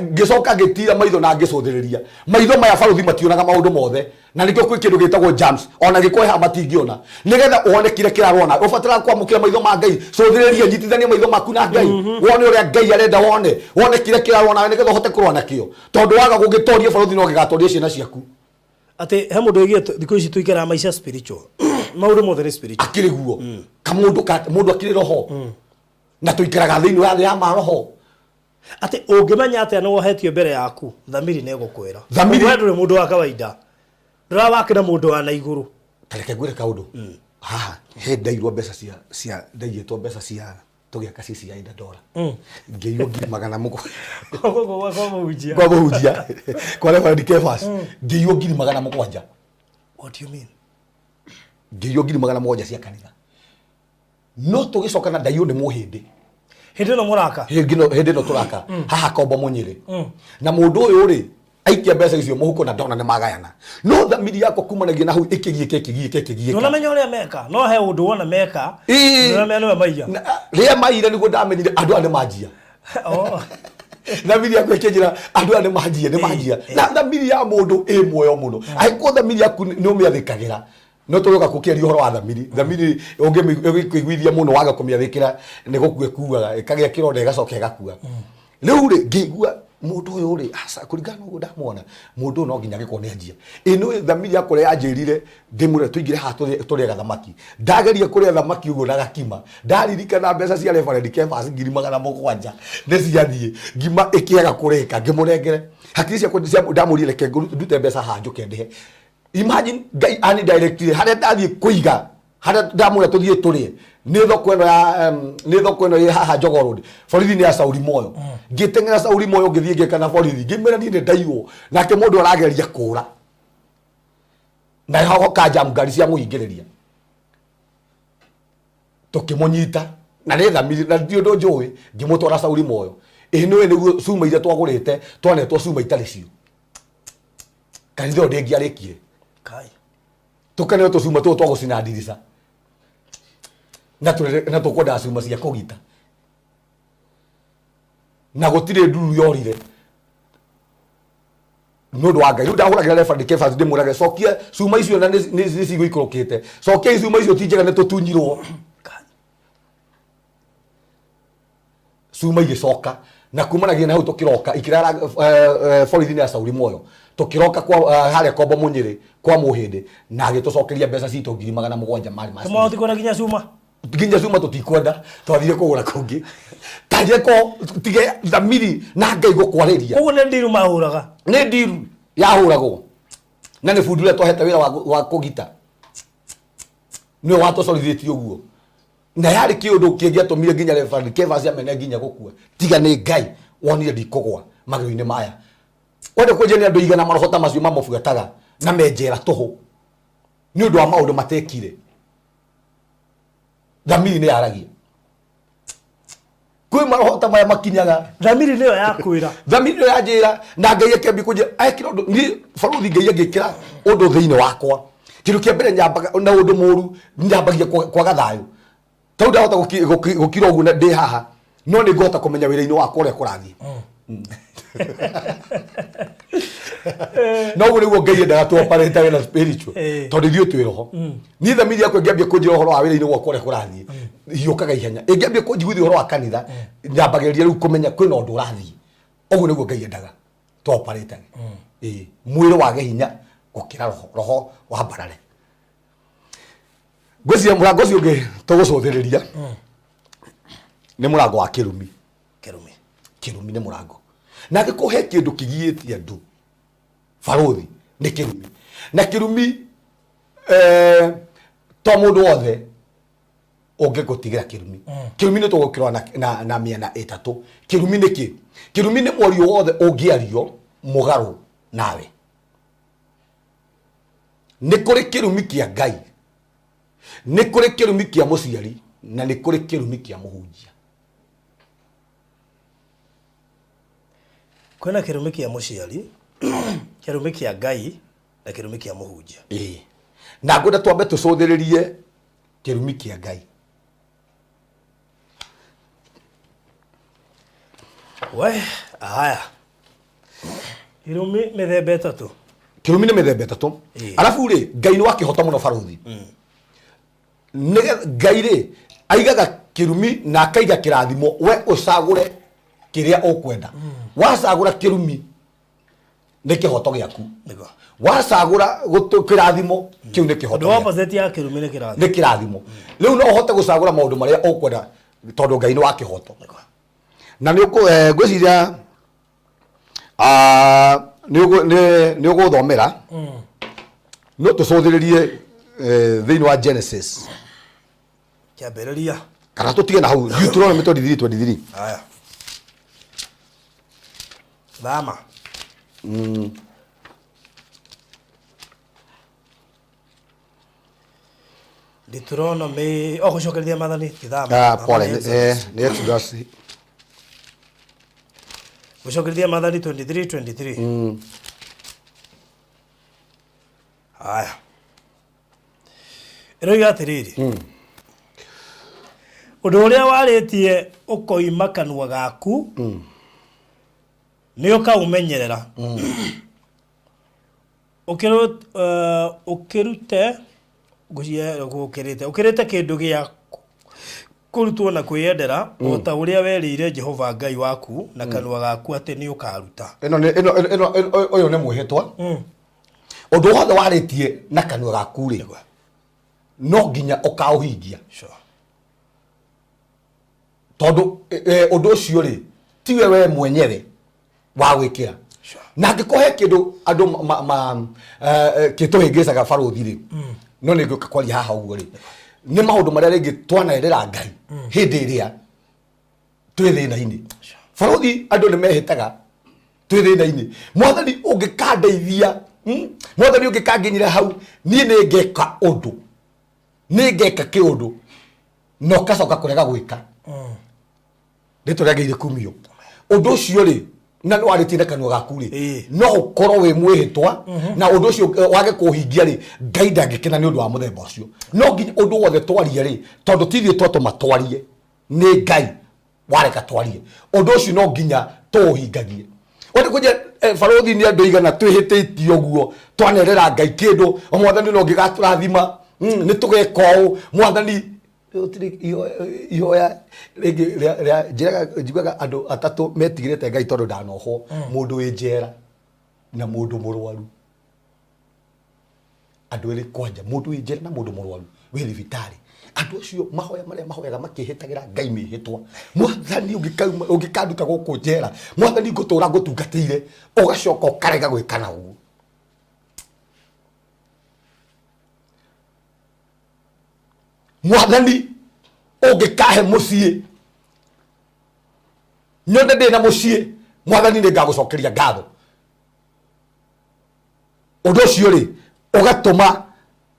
S1: ngĩcoka ngĩtira maitho na ngĩcũthĩrĩria. Maitho maya, barũthi, mationaga maũndũ mothe, na nĩkĩo kwĩ kĩndũ gĩtagwo jams, ona gĩkũhe haha matingĩona. Nĩgetha wone kĩrĩa kĩrarũa nawe, ũbataraga kwamũkĩra maitho ma Ngai. Cũthĩrĩria, nyitithania maitho maku na Ngai, wone ũrĩa Ngai arenda wone, wone kĩrĩa kĩrarũa nawe, nĩgetha ũhote kũrũa nakĩo, tondũ waga gũgĩtoria, barũthi, no gĩgatoria ciana ciaku.
S2: Atĩ he mũndũ oigire thikũ ici tũikaraga maica spiritual, maũndũ mothe nĩ spiritual.
S1: Akĩrĩ guo kamũndũ ka mũndũ akĩrĩ roho, na tũikaraga thĩinĩ wa thĩ ya maroho.
S2: Atĩ ũngĩmenya atĩa nĩ wohetio mbere yaku? Thamiri nĩ ĩgũkwĩra.
S1: Thamiri-
S2: We ndũrĩ mũndũ wa kawaida, ndũrawakĩra mũndũ wa na igũrũ.
S1: Tareke ngwĩre kaũndũ haha. He ndairwo mbeca cia ndaiyĩtwo mbeca cia tũgĩaka CCI Dandora, ngĩiywo 700,000.
S2: Gũkũ kwa mũhunjia.
S1: Kwa mũhunjia, kwa Reverend Kefas, ngĩiywo 700,000.
S2: What do you mean?
S1: Ngĩiywo 700,000 cia kanitha, no tũgĩcoka na ndaiywo nĩ mũhĩndĩ.
S2: Hĩndĩ ĩno mũraka?
S1: Hĩndĩ ĩno tũraka haha Kombo Mũnyĩrĩ. Na mũndũ ũyũ rĩ, aikia mbeca icio mũhuko na ndona nĩ magayana, no thamiri yakwa kumanagia na hau ĩkĩgiĩka, ĩkĩgiĩka, ĩkĩgiĩka.
S2: Ndũnamenya ũrĩa meka, no he ũndũ wona meka. Ndũnamenya nĩwe maiya.
S1: Rĩrĩa maire nĩguo ndamenyire andũ aya nĩ manjia. Thamiri yaku ĩkĩnjĩra andũ aya nĩ manjia, nĩ manjia. Na thamiri ya mũndũ ĩ muoyo mũno. Angĩkorwo thamiri yaku nĩ ũmĩathĩkagĩra, no tũrĩoka kũkĩaria ũhoro wa thamiri. Thamiri ũngĩkũiguithia mũno, waga kũmĩathĩkĩra, nĩ gũkua ĩkuaga, ĩkagĩa kĩronda, ĩgacoka ĩgakua. Rĩu rĩ, ngĩigua mũndũ ũyũ rĩ, aca, kũringana na ũguo ndamwona, mũndũ ũyũ no nginya agĩkorwo nĩ anjia ĩno. Thamiri yakwa ũrĩa yanjĩrire ndĩmwĩre tũingĩre haha tũrĩe gathamaki. Ndageria kũrĩa thamaki ũguo na gakima, ndaririkana mbeca cia Reverend Kefas 700,000 nĩ ciathiĩ, ngima ĩkĩaga kũrĩka. Ngĩmũnengere hakiri ciakwa ndamũrie reke ndute mbeca haha njũke ndĩhe. Imagine, Ngai ani directire harĩa ndathiĩ kũiga, harĩa ndamwĩra tũthiĩ tũrĩe nĩ thoko ĩno ya nĩ thoko ĩno ĩ haha Jogoo Road. Borithi nĩ ya Sauli Moyo. Ngĩteng'era Sauli Moyo, ngĩthiĩ ngĩka na borithi, ngĩmwĩra niĩ nĩ ndaiywo, nake mũndũ arageria kũra na hoka jam, ngari cia mũhingĩrĩria, tũkĩmũnyita na nĩ thamiri na ndi ũndũ njũĩ, ngĩmũtwara Sauli Moyo. Ĩ nĩũĩ nĩguo cuma iria twagũrĩte twanetwo cuma itarĩ cio kanitha ũyũ ndĩngĩarĩkire.
S2: Kai.
S1: Tũkaneo tũcuma tũũ twa gũcina ndirica na na tũkwendaga cuma cia kũgita, na gũtirĩ nduru yorire nĩ ũndũ wa Ngai. Rĩu ndahũragĩra Reverend Kefas ndĩmwĩrage, cokia cuma icio, na nĩ cigũikũrũkĩte, cokia cuma icio, ti njega, nĩ tũtunyirwo.
S2: Kai.
S1: Cuma igĩcoka, na kumanagia na hau tũkĩroka ikĩrara borithi-inĩ ya Sauli Moyo, tũkĩroka kwa harĩa Kombo Mũnyĩrĩ kwa mũhĩndĩ, na agĩtũcokeria mbeca citũ 700,000 marĩ ma
S2: Tũmahoti kwenda nginya cuma.
S1: Nginya cuma tũtikwenda, twathire kũgũra kũngĩ. Tareko tige thamiri na Ngai gũkwarĩria.
S2: Koguo nĩ ndiru mahũraga.
S1: Nĩ ndiru yahũragwo, na nĩ bundi ũrĩa twahete wĩra wa kũgita nĩwe watũcorithĩtie ũguo, na yarĩ kĩũndũ kĩngĩatũmire nginya Reverend Kefas amene nginya gũkua, tiga nĩ Ngai wonire ndikũgwa magĩrĩ-inĩ maya. Wenda kũnjia nĩ andũ igana maroho ta macio mamũbuataga na menjera tũhũ nĩ ũndũ wa maũndũ matekire. Thamiri nĩ yaragia. Kwĩ maroho ta maya makinyaga.
S2: Thamiri nĩyo yakwĩra.
S1: Thamiri nĩyo yanjĩra, na Ngai akĩambia kũnjĩra ekĩra ũndũ. Niĩ barũthi, Ngai angĩkĩra ũndũ thĩinĩ wakwa, kĩndũ kĩa mbere nyambaga na ũndũ mũru, nyambagia kwaga thayũ. Tau ndahota gũkira ũguo na ndĩ haha, no nĩ ngũhota kũmenya wĩra-inĩ wakwa ũrĩa kũrathiĩ. No ũguo nĩguo Ngai endaga tuoparĩtage na spiritual, tondũ ithuĩ twĩ roho. Niĩ thamiri yakwa ĩngĩambia kũnjĩra ũhoro wa wĩra-inĩ gwakwa ũrĩa kũrathiĩ, hiũkaga ihenya. Ĩngĩambia kũnjiguithia ũhoro wa kanitha, nyambagĩrĩria rĩu kũmenya kwĩna ũndũ ũrathiĩ. Ũguo nĩguo Ngai endaga tũoparĩtage. Ĩĩ, mwĩrĩ wage hinya gũkĩra roho, roho wambarare. Ngwĩciria mũrango ũcio ũngĩ tũgũcũthĩrĩria nĩ mũrango wa kĩrumi.
S2: Kĩrumi.
S1: Kĩrumi nĩ mũrango. Na angĩkorwo he kĩndũ kĩgiĩtie andũ barũthi nĩ kĩrumi. Na kĩrumi eh, to mũndũ wothe ũngĩgũtigĩra kĩrumi. Kĩrumi nĩ tũgũkĩrora na, na, na mĩena ĩtatũ. Kĩrumi nĩ kĩ? Kĩrumi nĩ mwario wothe ũngĩario mũgarũ nawe. Nĩ kũrĩ kĩrumi kĩa Ngai, nĩ kũrĩ kĩrumi kĩa mũciari, na nĩ kũrĩ kĩrumi kĩa mũhunjia.
S2: Kwĩna kĩrumi kĩa mũciari, kĩrumi kĩa Ngai na kĩrumi kĩa mũhunjia.
S1: Ĩĩ. Na ngwenda twambe tũcũthĩrĩrie kĩrumi kĩa Ngai.
S2: We, haya. Kĩrumi mĩthemba ĩtatũ.
S1: Kĩrumi nĩ mĩthemba ĩtatũ.
S2: Ĩĩ.
S1: Arabu rĩ, Ngai nĩ wa kĩhoto mũno barũthi. Nĩgetha Ngai rĩ, aigaga kĩrumi na akaiga kĩrathimo, we ũcagũre kĩrĩa ũkwenda. Wacagũra kĩrumi nĩ kĩhoto gĩaku.
S2: Nĩguo.
S1: Wacagũra kĩrathimo kĩu nĩ kĩhoto
S2: Ũndũ
S1: gĩaku.
S2: opposite ya kĩrumi nĩ kĩrathimo.
S1: Nĩ kĩrathimo. Rĩu no ũhote gũcagũra maũndũ marĩa ũkwenda tondũ Ngai nĩ wa kĩhoto.
S2: Nĩguo.
S1: Na nĩ ngwĩciria nĩ ũgũthomera no tũcũthĩrĩrie thĩinĩ wa Genesis
S2: Kĩambĩrĩria.
S1: Kana tũtige na hau Deuteronomy 23:23.
S2: Haya. Thama. Deuteronomy, o gũcokereria Maathani ti thama.
S1: Ah, pole,
S2: Thama nĩ
S1: nĩ Exodus.
S2: Gũcokereria Maathani 23:23. Haya. Ĩroiga atĩrĩrĩ. Ũndũ ũrĩa warĩtie ũkoima kanua gaku nĩ ũkaũmenyerera. Ũkĩrute ngũkĩrĩte ũkĩrĩte kĩndũ gĩa kũrutwo na kwĩyendera o ta ũrĩa werĩire Jehova Ngai waku na kanua gaku atĩ nĩ ũkaruta.
S1: Ĩno nĩ ĩno ĩno ĩno- ũyũ nĩ mwĩhĩtwa. Ũndũ wothe warĩtie na kanua gaku rĩ, no nginya ũkaũhingia.
S2: Sure.
S1: Tondũ ũndũ ũcio rĩ, tiwe we mwenyewe wa gwĩkĩra.
S2: Sure.
S1: Na angĩkorwo he kĩndũ andũ kĩtũhĩngĩcaga barũthi rĩ, no nĩ ngũka kwaria haha ũguo rĩ, nĩ maũndũ marĩa rĩngĩ twanaerera Ngai hĩndĩ ĩrĩa twĩ thĩna-inĩ. Barũthi andũ nĩ mehĩtaga twĩ thĩna-inĩ. Mwathani ũngĩkandeithia, Mwathani ũngĩkanginyĩra hau, niĩ nĩ ngeka ũndũ, nĩ ngeka kĩũndũ, na ũgacoka kũrega gwĩka. Rĩtwa rĩa Ngai rĩkumio. Ũndũ ũcio rĩ, na nĩ warĩtie na kanua gaku rĩ, no ũkorwo wĩ mwĩhĩtwa, na ũndũ ũcio wage kũũhingia rĩ, Ngai ndangĩkena nĩ ũndũ wa mũthemba ũcio. No nginya ũndũ wothe twaria rĩ, tondũ ti ithuĩ twatũma twarie, nĩ Ngai wareka twarie. Ũndũ ũcio no nginya tũũhingagie. Wende kũnjĩra, barũthi nĩ andũ aigana twĩhĩtĩtie ũguo, twanerera Ngai kĩndũ, o Mwathani no ũngĩgatũrathima, nĩ tũgeka ũũ, Mwathani, gũtirĩ ihoya rĩngĩ rĩa njĩraga, njiguaga andũ atatũ metigĩrĩte Ngai tondũ ndanohwo, mũndũ wĩ njera na mũndũ mũrwaru. Andũ erĩ kwanja, mũndũ wĩ njera na mũndũ mũrwaru wĩ thibitarĩ. Andũ acio mahoya marĩa mahoyaga makĩhĩtagĩra Ngai mĩhĩtwa. Mwathani ũngĩkanduta gũkũ njera, Mwathani ngũtũra ngũtungatĩire, ũgacoka ũkarega gwĩka na ũguo. Mwathani ũngĩkahe mũciĩ, nyone ndĩ na mũciĩ, Mwathani nĩ ngagũcokeria ngatho. Ũndũ ũcio rĩ, ũgatũma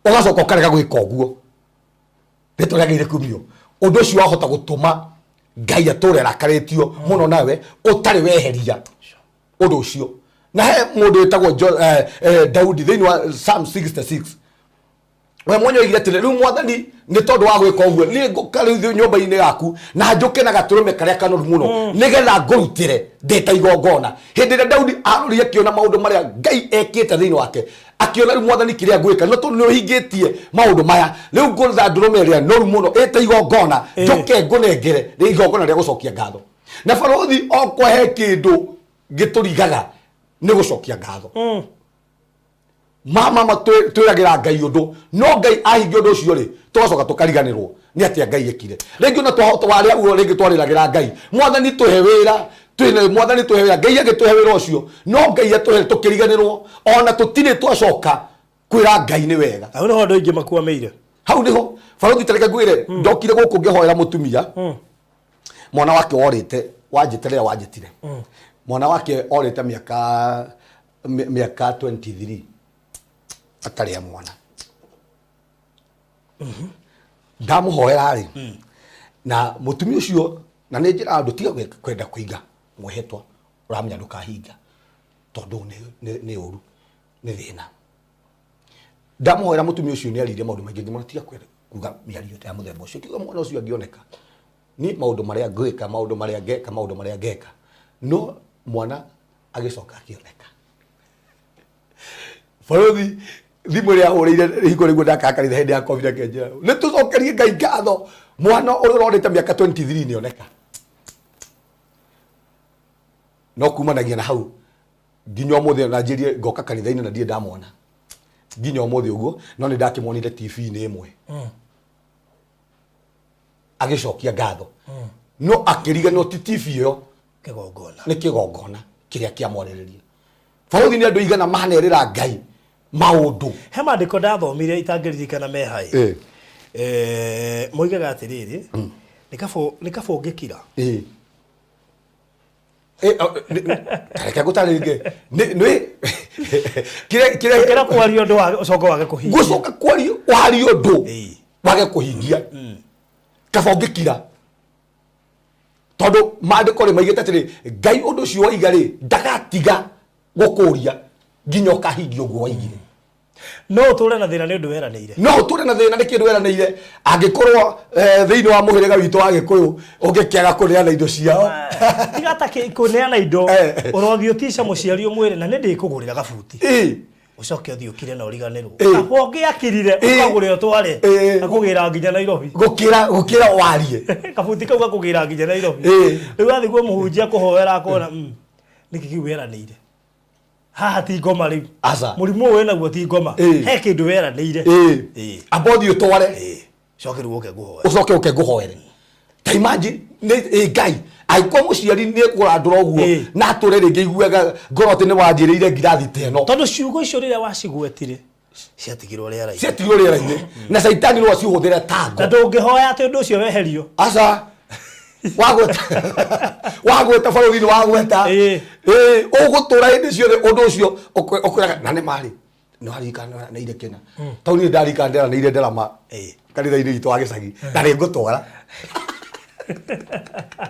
S1: ũgacoka ũkarega gwĩka ũguo. Rĩtwa rĩa Ngai rĩkumio. Ũndũ ũcio wahota gũtũma Ngai atũre arakarĩtio mũno nawe ũtarĩ weheria ũndũ ũcio. Na he mũndũ wĩtagwo Daudi thĩinĩ wa Psalm 66. We mwenye oigire atĩrĩ, rĩu Mwathani nĩ tondũ wa gwĩka ũguo, niĩ ngũka rĩu nyũmba-inĩ yaku na njũke na gatũrũme karĩa kanoru mũno, nĩgetha ngũrutĩre ndĩ ta igongona. Hĩndĩ ĩrĩa Daudi arorire akĩona maũndũ marĩa Ngai ekĩte thĩinĩ wake, akĩona rĩu Mwathani kĩrĩa ngwĩka, no tondũ nĩ ũhingĩtie maũndũ maya, rĩu ngũruta ndũrũme ĩrĩa noru mũno ĩta igongona, njoke ngũnengere rĩ igongona rĩa gũcokia ngatho. Na barũthi okwa he kĩndũ Gĩtũrigaga nĩ gũcokia ngatho. Mama twĩragĩra Ngai ũndũ, no Ngai ahingia ũndũ ũcio rĩ, tũgacoka tũkariganĩrwo nĩ atĩa Ngai ekire. Rĩngĩ ona twarĩa ũguo, rĩngĩ twarĩragĩra Ngai, Mwathani tũhe wĩra, twĩna Mwathani tũhe wĩra, Ngai agĩtũhe wĩra ũcio, no Ngai atũhe tũkĩriganĩrwo, ona tũtirĩ twacoka kwĩra Ngai nĩ wega.
S2: Hau nĩho andũ aingĩ makwamĩire.
S1: Hau nĩho barothi, tareke ngwĩre, ndokire gũkũ ngĩhoera mũtumia mwana wake worĩte, wanjĩte rĩrĩa wanjĩtire, mwana wake orĩte mĩaka 23 atarĩ a mwana. Ndamũhoera rĩ, na mũtumia ũcio, na nĩ njĩra andũ tiga kwenda kũiga mwĩhĩtwa ũramenya ndũkahinga, tondũ nĩ ũru, nĩ thĩna. Ndamũhoera mũtumia ũcio nĩ aririe maũndũ maingĩ, ngĩmwĩra tiga kwenda kuga mĩario ta ya mũthemba ũcio, kiuga mwana ũcio angĩoneka niĩ maũndũ marĩa ngwĩka, maũndũ marĩa ngeka, maũndũ marĩa ngeka. No mwana agĩcoka akĩoneka. Balothi, thimũ ĩrĩa ahũrĩire hingo rĩguo ndakaga kanitha hĩndĩ ya Covid, akĩnjĩra nĩ tũcokerie Ngai ngatho, mwana ũrĩa ũrorĩte mĩaka 23 nĩoneka. No kumanagia na hau nginya ũmũthĩ, na njĩrie ngoka kanitha-inĩ na ndirĩ ndamwona nginya ũmũthĩ ũguo, no nĩ ndakĩmuonire TV-inĩ ĩmwe agĩcokia ngatho, no akĩriganĩrwo ti TV ĩyo.
S2: Kĩgongona.
S1: Nĩ kĩgongona kĩrĩa kĩamwarĩrĩria. Barothi, nĩ andũ igana manerĩra Ngai maũndũ?
S2: He maandĩko ndathomire itangĩririkana me haĩ. Moigaga atĩrĩrĩ, nĩ kaba ũngĩkira.
S1: Reke ngũtarĩrie nĩ kĩrĩa
S2: Gũkĩra kwaria ũndũ ũcoke wage kũhingia.
S1: Gũcoka kwaria warie ũndũ wage kũhingia, kaba ũngĩkira, tondũ maandĩko rĩ maigĩte atĩrĩ, Ngai ũndũ ũcio waiga rĩ, ndagatiga gũkũria nginya ũkahingia ũguo waigire.
S2: No ũtũre na thĩna nĩ ũndũ weranĩire.
S1: No ũtũre na thĩna nĩ kĩndũ weranĩire. Angĩkorwo thĩinĩ wa mũhĩrĩga witũ wa Gĩkũyũ ũngĩkĩaga kũneana indo ciao.
S2: Tiga ta kũneana indo. Ũrothiĩ ũtice mũciari ũmwĩre na nĩ ndĩkũgũrĩra gabuti, ũcoke ũthiĩ ũkire na ũriganĩrwo. Kaba ũngĩakirire, ũkagũre ũtware, gakũgĩra nginya Nairobi.
S1: Gũkĩra warie.
S2: Kabuti kau gakũgĩra nginya Nairobi. Rĩu wathiĩ kwĩ mũhunjia kũhoera, akona, nĩkĩ kĩu weranĩire haha ti ngoma rĩu.
S1: Aca.
S2: Mũrimũ ũyũ wĩnaguo ti ngoma. He kĩndũ weranĩire.
S1: Amba ũthiĩ ũtware.
S2: Coke rĩu ũke ngũhoere.
S1: Ũcoke ũke ngũhoere. Ta imagine nĩ Ngai angĩkorwo mũciari nĩ ekũrandũra ũguo na atũre rĩngĩ iguaga ngoro atĩ nĩ wanjĩrĩire ngirathi ta ĩno.
S2: Tondũ ciugo icio rĩrĩa wacigwetire ciatigirwo rĩera-inĩ.
S1: Ciatigirwo rĩera-inĩ na caitani no acihũthĩre ta
S2: ngo. Na ndũngĩhoya atĩ ũndũ ũcio weherio.
S1: Aca, wagweta wagweta bũrũri-inĩ wagweta. Ũgũtũra hĩndĩ ciothe ũndũ ũcio ũkwĩraga na nĩ marĩ nĩ waririkana na ire kĩna tondũ niĩ ndarikana nderanĩire nderama kanitha-inĩ witũ wa gĩcagi na nĩ ngũtwara.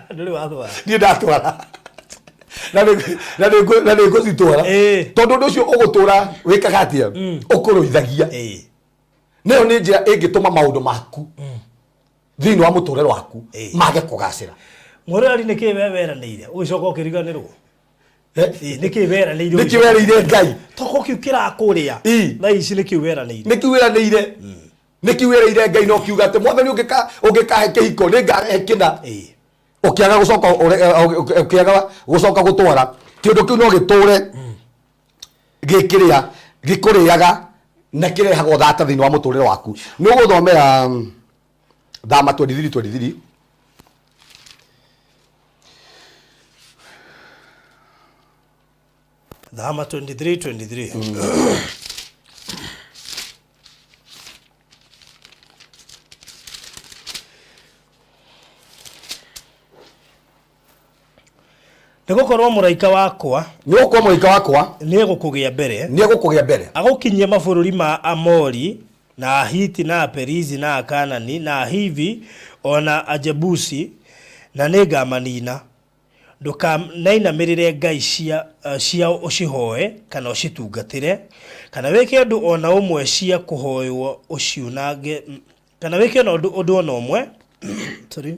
S2: Ndũrĩ watwara.
S1: Niĩ ndatwara na nĩ ngũcitwara, tondũ ũndũ ũcio ũgũtũra wĩkaga atĩa, ũkũrũithagia. Nayo nĩ njĩra ĩngĩtũma maũndũ maku thĩinĩ wa mũtũrĩre waku mage kũgacĩra.
S2: Mwĩroreri, nĩ kĩĩ we weranĩire ũgĩcoka ũkĩriganĩrwo? Nĩ kĩĩ weranĩire?
S1: Nĩ kĩĩ weranĩire Ngai?
S2: Toko kĩu kĩrakũrĩa thaa ici, nĩ kĩu weranĩire?
S1: Nĩ kĩu weranĩire, nĩ kĩu weranĩire Ngai, no kiuga atĩ Mwathani ũngĩkahe kĩhiko nĩ ngarehe kĩna, ũkĩaga gũcoka ũkĩaga gũcoka gũtwara kĩndũ kĩu, no gĩtũre gĩkĩrĩa gĩkũrĩaga na kĩrehaga ũthata thĩinĩ wa mũtũrĩre waku. Nĩ ũgũthomera Thama 23 23.
S2: Thama 23 23. Nĩ gũkorwo mũraika wakwa
S1: Nĩ gũkorwo mũraika wakwa
S2: nĩ egũkũgĩa mbere,
S1: nĩ egũkũgĩa mbere,
S2: agũkinyie mabũrũri ma Amori na Ahiti na Aperizi na Akanani na Ahivi o na Ajebusi, na nĩngamanina. Ndũkanainamĩrĩre ngai ciao ũcihooe kana ũcitungatĩre, kana wĩke ũndũ o na ũmwe cia kũhooywo ũciunange, kana wĩke ũndũ o na ũmwe, sorry.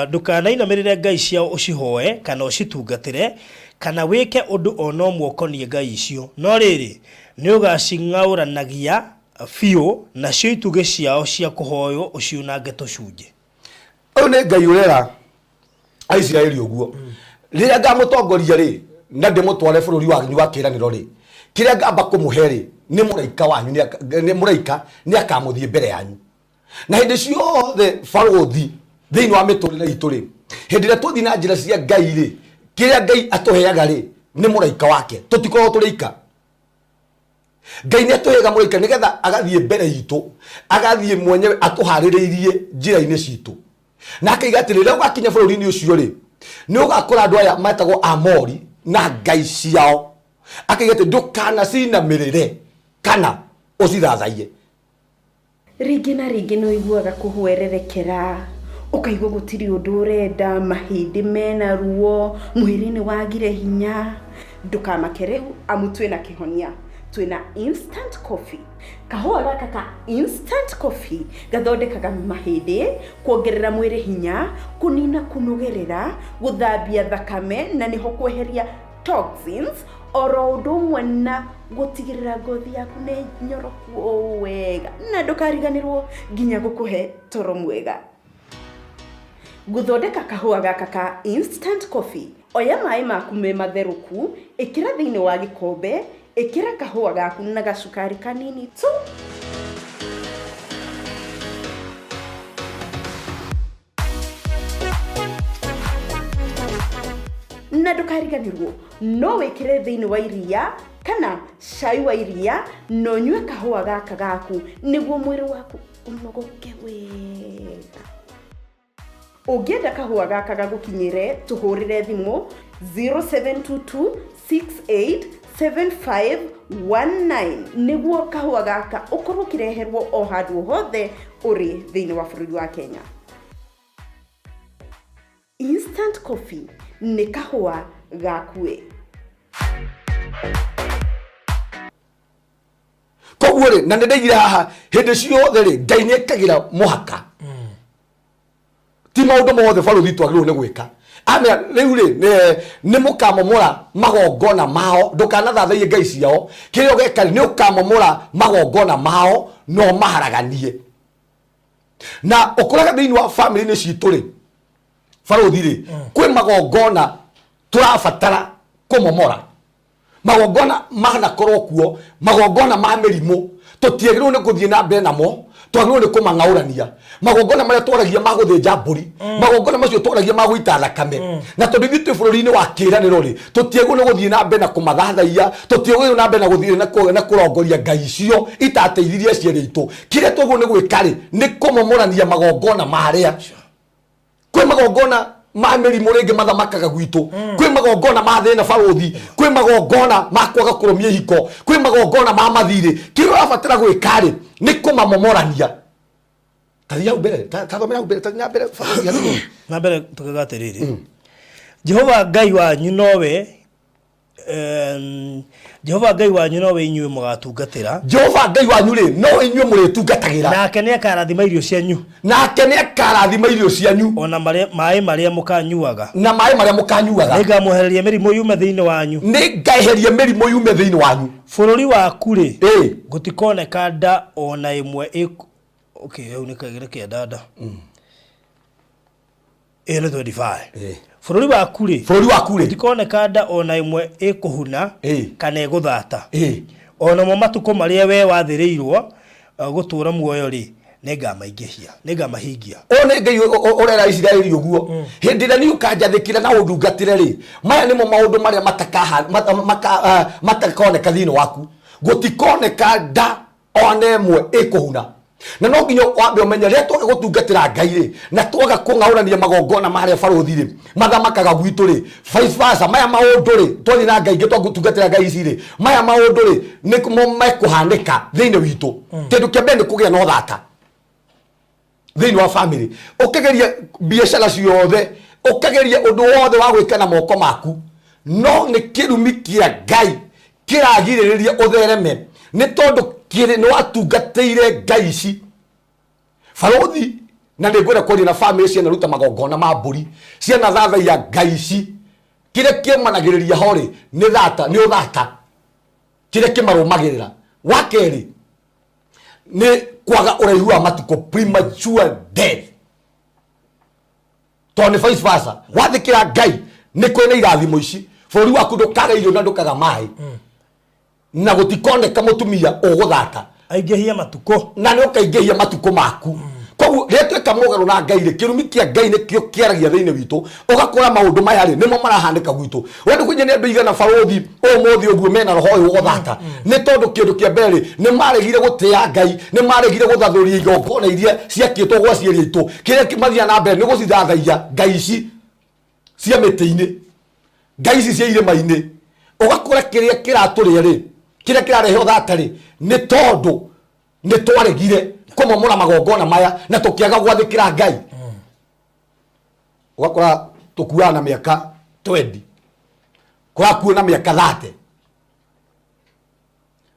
S2: Ndũkanainamĩrĩre ngai ciao ũcihooe kana ũcitungatĩre, kana wĩke ũndũ o na ũmwe ũkoniĩ ngai icio. No rĩrĩ, nĩũgacing'aũranagia biũ, nacio itugĩ ciao cia kũhooywo ũciunange tũcunjĩ.
S1: Ũyũ nĩ Ngai ũrera. Aisiraeli ũguo, rĩrĩa ngamũtongoria rĩ na ndĩmũtware bũrũri wanyu wa kĩĩranĩro rĩ, kĩrĩa ngamba kũmũhe rĩ nĩ mũraika wanyu, nĩ mũraika nĩ akamũthiĩ mbere yanyu. Na hĩndĩ ciothe barũthi thĩinĩ wa mĩtũrĩre itũ rĩ, hĩndĩ ĩrĩa twathiĩ na njĩra cia Ngai rĩ, kĩrĩa Ngai atũheaga rĩ nĩ mũraika wake. Tũtikoragwo tũrĩ ika. Ngai nĩ atũheaga mũraika nĩgetha agathiĩ mbere itũ, agathiĩ mwenyewe atũharĩrĩirie njĩra-inĩ citũ, na akaiga atĩ rĩrĩa ũgakinya bũrũri-inĩ ũcio rĩ, nĩ ũgakora andũ aya metagwo Amori na ngai ciao. Akaiga atĩ ndũkanacinamĩrĩre kana ũcithathaiye.
S4: Rĩngĩ na rĩngĩ nĩ ũiguaga kũhwererekera, ũkaigua gũtirĩ ũndũ ũrenda, mahĩndĩ mena ruo, mwĩrĩ nĩ wagire hinya. Ndũkamake rĩu amu twĩna kĩhonia, twĩna instant coffee. Kahũa gaka ka instant coffee gathondekaga mahĩndĩ, kuongerera mwĩrĩ hinya, kũnina kũnogerera, gũthambia thakame na nĩho kweheria toxins, oro ũndũ ũmwe na gũtigĩrĩra ngothi yaku nĩ nyoroku o wega, na ndũkariganĩrwo nginya gũkũhe toro mwega. Gũthondeka kahũa gaka ka instant coffee, oya maĩ maku me matherũku, ĩkĩra thĩinĩ wa gĩkombe, ĩkĩra kahũa gaku na gacukari kanini tu. Na ndũkariganĩrwo no wĩkĩre thĩinĩ wa iria kana cai wa iria na ũnyue kahũa gaka gaku nĩguo mwĩrĩ waku ũnogoke wega. Ũngĩenda kahũa gaka gagũkinyĩre, tũhũrĩre thimũ 0722687519 nĩguo kahũa gaka ũkorwo ũkĩreherwo o handũ hothe ũrĩ thĩinĩ wa bũrũri wa Kenya. Instant coffee nĩ kahũa gaku ĩ.
S1: Koguo rĩ, na nĩ ndaigire haha, hĩndĩ ciothe rĩ, Ngai nĩ ekagĩra mũhaka. Ti maũndũ mothe barũthi twagĩrĩirwo nĩ gwĩka. Amera rĩu rĩ, nĩ mũkamomora magongona mao, ndũkanathathaiye ngai ciao. Kĩrĩa ũgeka rĩ, nĩ ũkamomora magongona mao na ũmaharaganie. Na ũkoraga thĩinĩ wa famĩlĩ-inĩ citũ rĩ, barũthi rĩ, kwĩ magongona tũrabatara kũmomora. Magongona manakorwo kuo, magongona ma mĩrimũ, tũtiagĩrĩirwo nĩ gũthiĩ na mbere namo, twagĩrĩirwo nĩ kũmang'aũrania. Magongona marĩa twaragia ma gũthĩnja mbũri, magongona macio twaragia ma gũita thakame, na tondũ ithuĩ twĩ bũrũri-inĩ wa kĩĩranĩro rĩ, tũtiagĩrĩirwo nĩ gũthiĩ na mbere na kũmathathaiya, tũtiagĩrĩirwo na mbere na gũthiĩ na kũrongoria ngai icio itateithirie aciari aitũ. Kĩrĩa twagĩrĩirwo nĩ gwĩka rĩ, nĩ kũmomorania magongona marĩa. Kwĩ magongona ma mĩrimũ rĩngĩ mathamakaga gwitũ, kwĩ magongona ma thĩna barũthi, kwĩ magongona ma kwaga kũrũmia ihiko, kwĩ magongona ma mathirĩ. Kĩrĩa ũrabatara gwĩka rĩ, nĩ kũmamomorania. Tathiĩ hau mbere, tathomera hau mbere, tathiĩ na mbere barũthi hanini.
S2: Na mbere tukaga atĩrĩrĩ, Jehova Ngai wanyu nowe Jehova Ngai wanyu nowe inyuĩ mũgatungatĩra.
S1: Jehova Ngai wanyu rĩ, no inyuĩ mũrĩtungatagĩra.
S2: Nake nĩ akarathima irio cianyu.
S1: Nake nĩ akarathima irio cianyu.
S2: Ona maĩ marĩa mũkanyuaga.
S1: Na maĩ marĩa mũkanyuaga.
S2: Nĩngamwehereria mĩrimũ yume thĩinĩ wanyu.
S1: Nĩngeheria mĩrimũ yume thĩinĩ wanyu.
S2: Bũrũri waku rĩ, gũtikoneka nda o na ĩmwe ĩk okay, hau nĩ kĩenda nda. Ĩyo nĩ 25. Bũrũri waku rĩ,
S1: Bũrũri waku rĩ,
S2: gũtikoneka nda o na ĩmwe ĩkũhuna kana ĩgũthata. O namo matukũ marĩa wee wathĩrĩirwo gũtũũra muoyo rĩ, nĩngamaingĩhia, nĩngamahingia.
S1: Ũyũ nĩ Ngai ũrera Isiraeli ũguo. Hĩndĩ ĩrĩa niĩ ũkanjathĩkĩra na ũndungatĩre rĩ, maya nĩmo maũndũ marĩa matakoneka thĩinĩ waku. Gũtikoneka nda ona ĩmwe ĩkũhuna. Na no nginya wambe ũmenye rĩrĩa twaga gũtungatĩra Ngai rĩ, na twaga kũng'aũrania magongona marĩa barũthi rĩ, mathamakaga gwitũ rĩ, vice versa, maya maũndũ rĩ, twathiĩ na Ngai ingĩ twagũtungatĩra Ngai ici rĩ, maya maũndũ rĩ, nĩmo mekũhanĩka thĩinĩ witũ. Kĩndũ kĩa mbere nĩ kũgĩa na ũthata thĩinĩ wa family, ũkĩgeria biacara ciothe, ũkĩgeria ũndũ wothe wa gwĩka na moko maku, no nĩ kĩrumi kĩa Ngai kĩragirĩrĩria ũthereme, nĩ tondũ kĩrĩ nĩ watungatĩire Ngai ici barũthi. Na nĩ ngwenda kwaria na family cianaruta magongona ma mbũri, cianathathaiya Ngai ici. Kĩrĩa kĩmanagĩrĩria ho rĩ, nĩ thata, nĩ ũthata, kĩrĩa kĩmarũmagĩrĩra. Wa kerĩ nĩ kwaga ũraihu wa matukũ, premature death. Tondũ nĩ vice versa. Wathĩkĩra Ngai nĩ kũrĩ na irathimo ici. Bũrũri waku ndũkaga irio na ndũkaga maĩ. Na gũtikoneka mũtumia ũgũthata.
S2: Aingĩhie matukũ.
S1: Na nĩ ũkaingĩhia matukũ maku. Koguo rĩrĩa tweka mũgarũ na Ngai rĩ, kĩrumi kĩa Ngai nĩkĩo kĩaragia thĩinĩ witũ. Ũgakora maũndũ maya rĩ, nĩmo marahanĩka gwitũ. We ndũkũnyia nĩ andũ igana barũthi ũmũthĩ ũguo mena roho ũyũ wa ũthata. Nĩ tondũ kĩndũ kĩa mbere rĩ, nĩ maregire gũtĩa Ngai, nĩ maregire gũthathũria igongona iria ciakĩtwo gwa aciari aitũ. Kĩrĩa mathiaga na mbere nĩ gũcithathaiya ngai ici cia mĩtĩ-inĩ, ngai ici cia irĩma-inĩ. Ũgakora kĩrĩa kĩratũrĩa rĩ, kĩrĩa kĩrarehe ũthata rĩ, nĩ tondũ nĩ twaregire kũmomora magongona maya na tũkĩaga gwathĩkĩra Ngai. Ũgakora tũkuaga na mĩaka 20, kũrakuo na mĩaka 30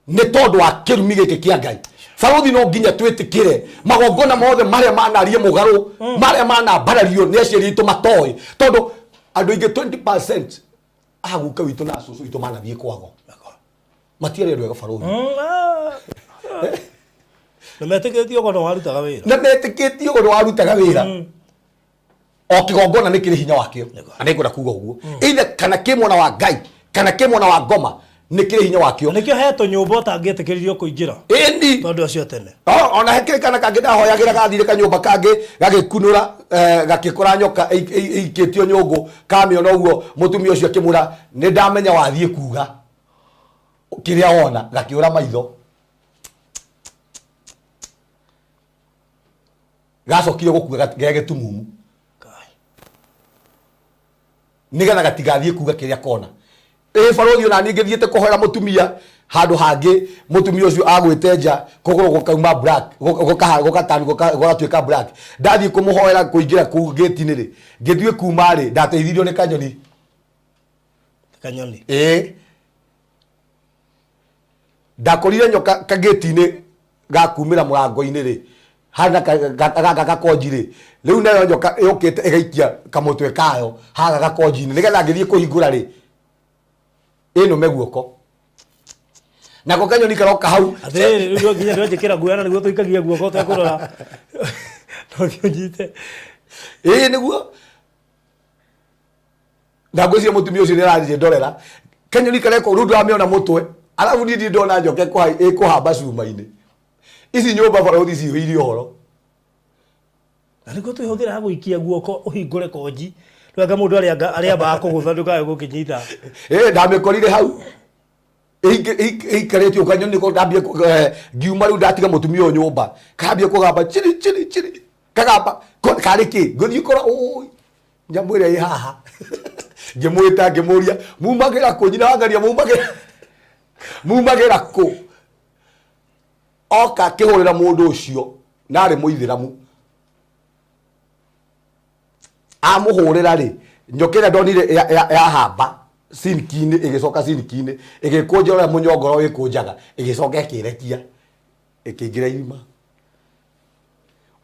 S1: nĩ tondũ wa kĩrumi gĩkĩ kĩa Ngai. Barũthi no nginya twĩtĩkĩre magongona mothe marĩa manarie mũgarũ, marĩa manambarario nĩ aciari aitũ matoĩ, tondũ andũ aingĩ 20% a guka witũ na cũcũ witũ manathiĩ kwago matiarĩ andũ ega barũthi.
S2: Na metĩkĩtie ũguo no warutaga wĩra.
S1: Na metĩkĩtie ũguo warutaga wĩra. O kĩgongona nĩ kĩrĩ hinya wakĩo, na nĩngwenda kuga ũguo, either kana kĩ mwena wa Ngai kana kĩ mwena wa ngoma, nĩ kĩrĩ hinya wakĩo.
S2: Nĩkĩo he tũnyũmba ũtangĩetĩkĩririo kũingĩra.
S1: Ĩni.
S2: Tondũ acio tene.
S1: Ona he kĩrĩ kana kangĩ ndahoyagĩra gathire kanyũmba kangĩ gagĩkunũra, gakĩkora nyoka ĩikĩtio nyũngũ, kamĩona ũguo mũtumia ũcio akĩmwĩra nĩ ndamenya wathiĩ kuga kĩrĩa wona, gakĩũra maitho. Gacokire gũkua ge gĩtumumu. Nĩgetha gatigathiĩ kuga kĩrĩa kona. Ĩ barũthi, ona niĩ ngĩthiĩte kũhoera mũtumia handũ hangĩ, mũtumia ũcio agwĩte nja kũgũrũ gũkauma black, gũgatani, gũgatuĩka black. Ndathiĩ kũmũhoera kũingĩra kũu gĩti-inĩ rĩ, ngĩthiĩ kuma rĩ, ndateithirio nĩ kanyoni.
S2: Kanyoni.
S1: Ĩĩ. Ndakorire nyoka kagĩti-inĩ gakumĩra mũrango-inĩ rĩ, hana gaka gakonji rĩ, rĩu nayo nyoka yũkĩte ĩgaikia kamũtwe kayo haha gakonji-inĩ, nĩgetha ngĩthiĩ kũhingũra rĩ, ĩnũme guoko. Nako kanyoni karoka hau.
S2: Atĩrĩrĩ, rĩu no nginya ndwenjĩkĩra guoya na nĩguo tũikagie guoko ũtekũrora. No thiĩ ũnyite.
S1: Ĩĩ nĩguo. Na ngwĩciria mũtumia ũcio nĩ arathiĩ ndorera. Kanyoni kareka ũru ndamĩona mũtwe. Arabu niĩ ndirĩ ndona njoka ĩkũhamba cuma-inĩ. Ici nyũmba barũthi cihũire ũhoro.
S2: Na nĩguo twĩhũthĩra gũikia guoko ũhingũre konji. Rĩu mũndũ arĩambaga kũgũtha ndũkae gũkĩnyita.
S1: Ĩĩ ndamĩkorire hau. Ĩikarĩte ũguo kanyoni nĩko ndambia ngiuma rĩu ndatiga mũtumia ũyũ nyũmba. Kambia kũgamba chiri chiri chiri. Kagamba karĩ kĩ? Ngũthiĩ kũrora, ũĩ, nyamũ ĩrĩa ĩ haha. Ngĩmwĩta ngĩmũria, mumagĩra kũ? Nyina wa Ngaria mumagĩra. Mumagĩra kũ? Oka akĩhũrĩra mũndũ ũcio na arĩ mũithĩramu. Amũhũrĩra rĩ, nyoka ĩrĩa ndonire yahamba sinki-inĩ, ĩgĩcoka sinki-inĩ, ĩgĩkũnja ũrĩa mũnyongoro wĩkũnjaga, ĩgĩcoka ĩkĩrekia, ĩkĩingĩra irima.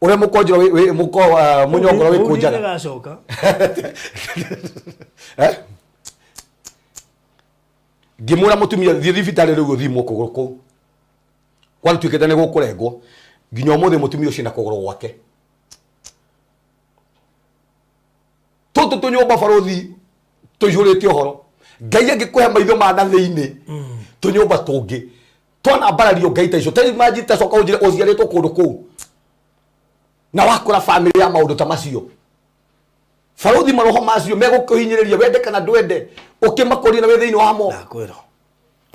S1: Ũrĩa mũkonjero wĩ, wĩ, mũko, mũnyongoro wĩkũnjaga.
S2: Gacoka.
S1: Ngĩmwĩra mũtumia thiĩ thibitarĩ rĩu ũthimwo kũgũrũ kũu. Gwatuĩkĩte nĩ gũkũrengwo. Nginya ũmũthĩ mũtumia ũcio na kũgũrũ gwake. Tũtũ tũnyũmba barũthi tũihũrĩte ũhoro. Ngai angĩkũhe maitho ma na thĩinĩ, tũnyũmba tũngĩ twanambarario Ngai ta icio. Ta imagine ta coka ũnjĩre ũciarĩtwo kũndũ kũu na wakũra family ya maũndũ ta macio. Barũthi maroho macio megũkũhinyĩrĩria wende kana ndwende, ũkĩmakũria na wĩ thĩinĩ wamo.
S2: Ndakwĩra.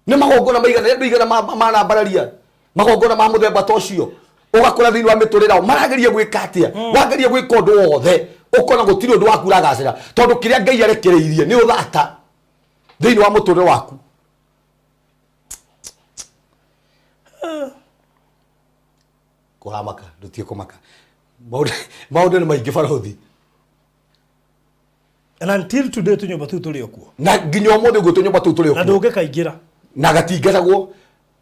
S1: Nĩ magongona maigana, andũ igana manambararia magongona ma mũthemba ta ũcio. Ũgakora thĩinĩ wa mĩtũrĩre yao marageria gwĩka atĩa? Wageria gwĩka ũndũ wothe ũkona gũtirĩ ũndũ waku ũragacĩra, tondũ kĩrĩa Ngai arekereirie nĩ ũthata thĩinĩ wa mũtũrĩre waku. Kũramaka, ndũtige kũmaka. Maũndũ nĩ maingĩ barũthi.
S2: And until today tũnyũmba tũu tũrĩ o kuo.
S1: Na nginya ũmũthĩ ũguo tũnyũmba tũu tũrĩ o
S2: Na
S1: kuo.
S2: ndũngĩkaingĩra.
S1: Na gatingatagwo.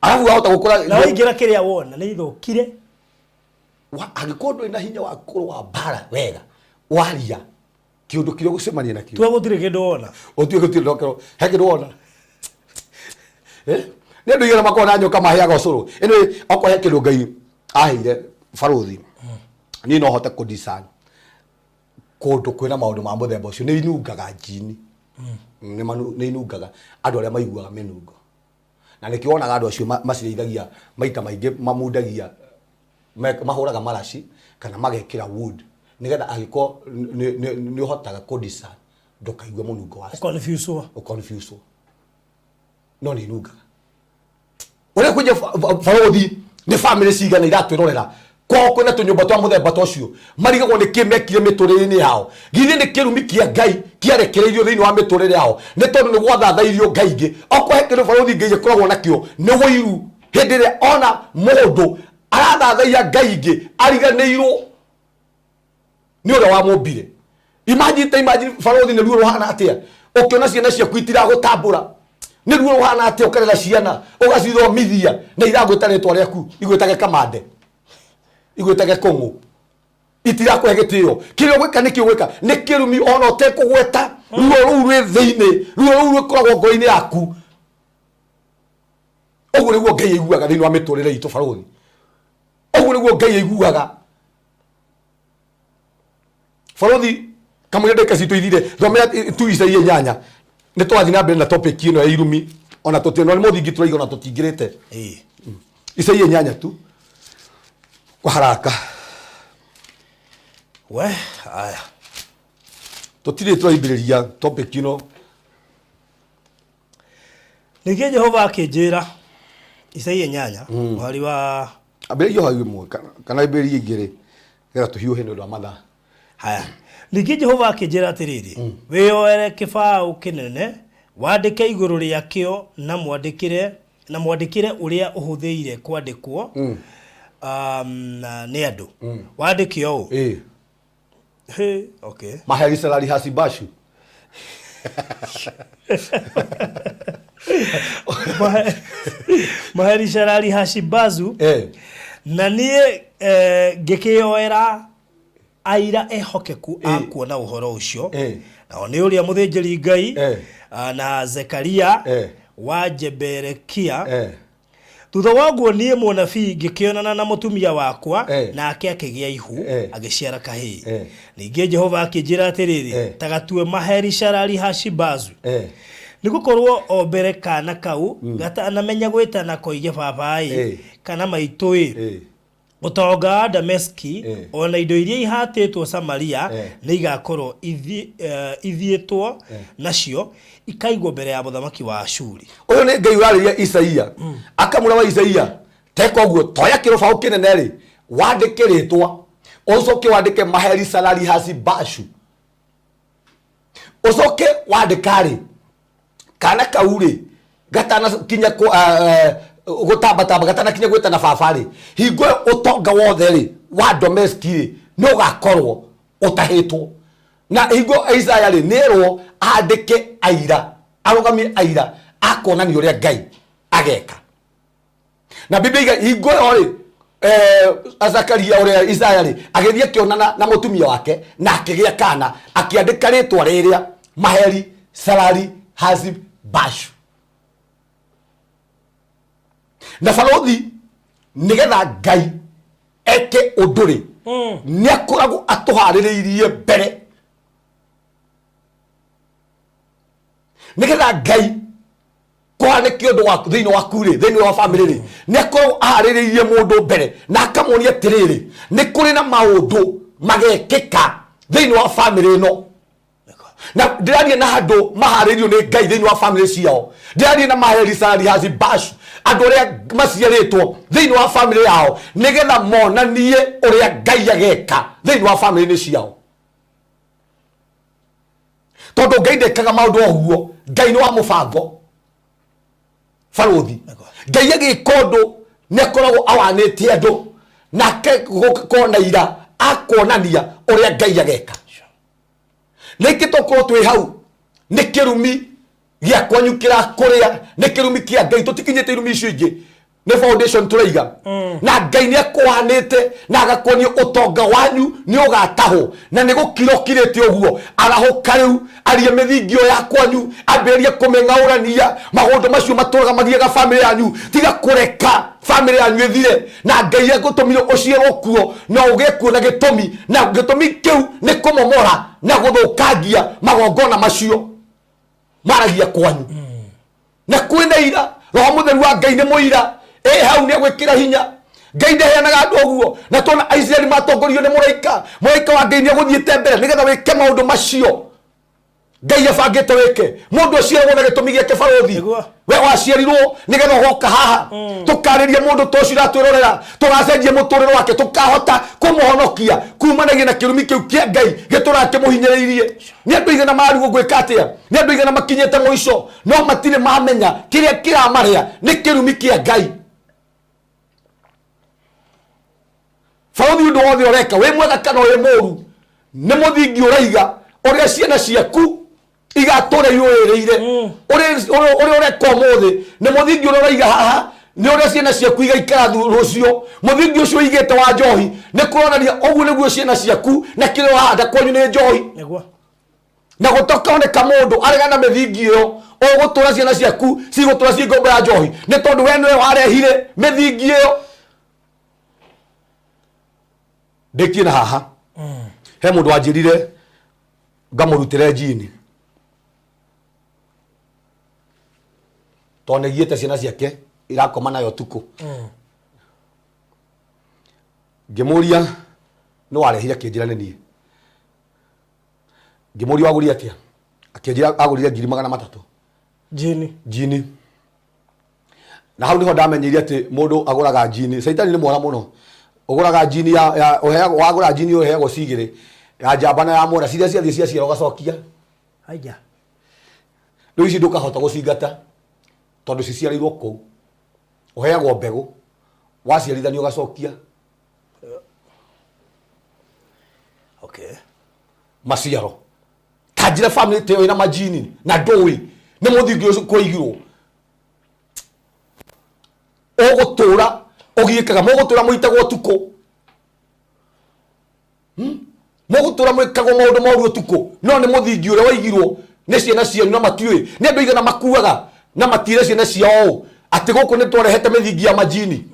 S1: Arabu wahota gũkora
S2: Na waingĩra kĩrĩa wona nĩ ithũkire.
S1: Angĩkorwo ndũrĩ na hinya wa kũrũa mbara wega, waria kĩũndũ kĩrĩa ũgũcemania nakĩo.
S2: Tua gũtirĩ kĩndũ wona.
S1: Ũtue gũtirĩ ndokero. He kĩndũ wona. Nĩ andũ aigana makoragwo na nyoka maheaga ũcũrũ. Anyway, okorwo he kĩndũ Ngai aheire barũthi, niĩ no hote kũ discern. Kũndũ kwĩna maũndũ ma mũthemba ũcio nĩ inungaga njini. Nĩ inungaga andũ arĩa maiguaga mĩnungo, na nĩkĩo wonaga andũ acio macirĩithagia maita maingĩ mamundagia, mahũraga maraci kana magekĩra wood, nĩgetha angĩkorwo nĩ ũhotaga kũ discern ndũkaigue mũnungo wa
S2: Ũconfuse.
S1: Ũconfuse, no nĩ inungaga ũrĩa kwenye barothi. Nĩ famĩlĩ cigana iratwĩrorera kwao kwĩna tũnyũmba twa mũthemba ta ũcio, marigagwo nĩ kĩ mekire mĩtũrĩre-inĩ yao? Githĩ nĩ kĩrumi kĩa Ngai kĩarekereirio thĩinĩ wa mĩtũrĩre yao nĩ tondũ nĩ gwathathairio Ngai ingĩ? Okorwo he kĩndũ, barothi, Ngai ĩkoragwo nakĩo nĩ wũiru. Hĩndĩ ĩrĩa ona mũndũ arathathaiya Ngai ingĩ, ariganĩirwo nĩ ũrĩa wamũmbire. Imagine, ta imagine, barothi, nĩ ruo rũhana atĩa ũkĩona ciana ciaku itiragũtambũra? Nĩ ruo rũhana atĩa ũkarera ciana, ũgacithomithia, na iragwĩta rĩtwa rĩaku, igwĩtage Kamande, igwĩtage Kũng'ũ, itirakũhe gĩtĩo kĩrĩa ũgwĩka? Nĩkĩ ũgwĩka? Nĩ kĩrumi ona ũtekũgweta. Ruo rũu rwĩ thĩinĩ, ruo rũu rwĩkoragwo ngoro-inĩ yaku. Ũguo nĩguo Ngai aiguaga thĩinĩ wa mĩtũrĩre itũ, barothi. Ũguo nĩguo Ngai aiguaga, barothi. Kamũira ndagĩka citũ ithire, thomera tu Isaia 8, nĩ tũrathiĩ na mbere na topic ĩno ya irumi, ona tũtirĩ no nĩ mũthingi tũraiga, ona tũtingĩrĩte. Isaia 8 tu kwa haraka.
S2: We aya.
S1: Tũtirĩ tũraimbĩrĩria topic ĩno.
S2: Ningĩ Jehova akĩnjĩra, Isaia 8 mũhari wa
S1: Ambĩrĩria hau ĩmwe kana ambĩrĩria igĩrĩ, getha tũhiũhe nĩ ũndũ wa mathaa.
S2: Haya. Ningĩ Jehova akĩnjĩra atĩrĩrĩ, wĩyoere kĩbaũ kĩnene, wandĩke igũrũ rĩakĩo na mwandĩkĩre ũrĩa ũhũthĩire kwandĩkwo nĩ andũ, wandĩke ũũ. Hey, okay.
S1: Maheri Salari Hasibashu.
S2: Maheri Sharari Hashibazu. Na niĩ ngĩkĩyoera aira ehokeku a kuona ũhoro ũcio, nao nĩ ũrĩa mũthĩnjĩri Ngai na Zekaria wa Jeberekia. Thutha wa ũguo niĩ mũnabii ngĩkĩonana na mũtumia wakwa, nake akĩgĩa ihu, agĩciara kahĩĩ. Ningĩ Jehova akĩnjĩra atĩrĩrĩ, ta gatue Maheri-Shalali Hashibazu, nĩ gũkorũo o mbere kaana kau gatanamenya gwĩtana koige baba-ĩ, kana maitũ-ĩ, ũtonga wa Dameski o na indo iria ihatĩtwo Samaria nĩ igakorũo ithiĩtwo nacio ikaigwo mbere ya mũthamaki wa Ashuri.
S1: Ũyũ nĩ Ngai ũrarĩria Isaia, akamũra wa Isaia teka ũguo, toya kĩrũbaũ kĩnene rĩ, wandĩke rĩtwa, ũcoke wandĩke Maheri Salari Hasi Bashu. Ũcoke wandĩka rĩ, kana kau rĩ gatanakinya gũtambatamba, gatanakinya gwĩtana baba rĩ, hingo ĩyo ũtonga wothe rĩ wa Dameski rĩ nĩ ũgakorwo ũtahĩtwo. Na hingo Isaya rĩ nĩerwo andĩke aira, arũgamie aira akonania ũrĩa Ngai ageka. Na Biblia iga hingo ĩyo rĩ, Zakaria ũrĩa Isaya rĩ agĩthiĩ akĩonana na mũtumia wake na akĩgĩa kana, akĩandĩka rĩtwa rĩrĩa Maheri Salari Hazib Bashu. Na barothi, nĩgetha Ngai eke ũndũ rĩ, nĩ akoragwo atũharĩrĩirie mbere, nĩgetha Ngai kũhanĩke ũndũ waku thĩinĩ waku rĩ, thĩinĩ wa famĩlĩ rĩ, nĩ akoragwo aharĩrĩirie mũndũ mbere na akamuonia atĩrĩrĩ, nĩ kũrĩ na maũndũ magekĩka thĩinĩ wa famĩlĩ ĩno. Na ndĩraria na andũ maharĩirio nĩ Ngai thĩinĩ wa famĩlĩ ciao. Ndĩraria na Maherisari Hazibash, andũ arĩa maciarĩtwo thĩinĩ wa famĩlĩ yao nĩgetha monanie ũrĩa Ngai ageka thĩinĩ wa famĩlĩ-inĩ ciao, tondũ Ngai ndekaga maũndũ o ũguo. Ngai nĩ wa mũbango, barũthi. Ngai agĩka ũndũ nĩ akoragwo awanĩtie andũ nake gũkorwo na ira akuonania ũrĩa Ngai ageka. Nĩkĩ tũkorwo twĩ hau? Nĩ kĩrumi gĩa kwanyu kĩrakũrĩa, nĩ kĩrumi kĩa Ngai. Tũtikinyĩte irumi icio ingĩ. Nĩ foundation tũraiga, na Ngai nĩ akũhanĩte na agakuonia ũtonga wanyu nĩ ũgatahwo, na nĩ gũkira ũkirĩte ũguo. Arahũka rĩu, aria mĩthingi ĩyo ya kwanyu, ambĩrĩrie kũmĩng'aũrania. Maũndũ macio matũraga magiaga bamĩrĩ yanyu. Tiga kũreka bamĩrĩ yanyu ĩthire, na Ngai agũtũmire ũciarwo kuo na ũgĩe kuo na gĩtũmi, na gĩtũmi kĩu nĩ kũmomora na gũthũkangia magongona macio maragia kwanyu. Na kwĩna ira Roho Mũtheru wa Ngai nĩ mũira ĩ hau, nĩ agwĩkĩra hinya. Ngai ndaheanaga andũ ũguo, na tuona Aisiraeli matongorio nĩ mũraika. Mũraika wa Ngai nĩ agũthiĩte mbere nĩgetha wĩke maũndũ macio Ngai abangĩte wĩke. Mũndũ aciaragwo na gĩtũmi gĩake, barũthi. We waciarirwo nĩgetha ũgoka haha tũkarĩria mũndũ ta ũcio ũratwĩrorera, tũgacenjia mũtũrĩre wake, tũkahota kũmũhonokia kumanagia na kĩrumi kĩu kĩa Ngai gĩtũraga kĩmũhinyĩrĩirie. Nĩ andũ igana marigwo gwĩka atĩa, nĩ andũ igana makinyĩte mũico, no matirĩ mamenya kĩrĩa kĩramarĩa nĩ kĩrumi kĩa Ngai. Barũthi, ũndũ wothe ũreka, wĩ mwega kana wĩ mũru, nĩ mũthingi ũraiga ũrĩa ciana ciaku igatũra iũĩrĩire. Ũrĩa ũreka ũmũthĩ nĩ mũthingi ũrĩa ũraiga haha, nĩ ũrĩa ciana ciaku igaikara rũciũ. Mũthingi ũcio ũigĩte wa njohi nĩ kũronania ũguo nĩguo ciana ciaku na kĩrĩa ũrahanda kwanyu nĩ njohi. Na gũtokoneka mũndũ aregana na mĩthingi ĩyo, ũgũtũra ciana ciaku cigũtũra ciĩ ngombo ya njohi, nĩ tondũ we nĩwe warehire mĩthingi ĩyo. Ndĩkie na haha. He mũndũ wanjĩrire ngamũrutĩre njini tondũ nĩgiĩte ciana ciake irakoma nayo ũtukũ. Ngĩmũria nĩ warehire, akĩnjĩra nĩ niĩ. Ngĩmũria wagũrire atĩa, akĩnjĩra agũrire 300,000.
S2: Njini?
S1: Njini. Na hau niho ndamenyeire atĩ mũndũ agũraga njini. Caitani nĩ mwara mũno. Ũgũraga njini ya ũheagwo, wagũra njini ũheagwo cigĩrĩ, ya njamba na ya mwera. Ciria ciathiĩ ciaciara ũgacokia.
S2: Aija.
S1: Rĩu ici ndũkahota gũcingata tondũ ciciarĩirwo kũu. Ũheagwo mbegũ, waciarithania ũgacokia. Maciaro ta njĩra family ta ĩyo ĩna majini na ndũĩ nĩ mũthingi ũcio kũigirwo, ũgũtũra ũgiĩkaga, mũgũtũra mũitagwo ũtukũ. Mũgũtũra mwĩkagwo maũndũ moru ũtukũ, no nĩ mũthingi ũrĩa waigirwo nĩ ciana cianyu na matiũĩ. Nĩ andũ aigana makuaga na matire ciana ciao ũũ atĩ gũkũ nĩ twarehete mĩthingi ya majini.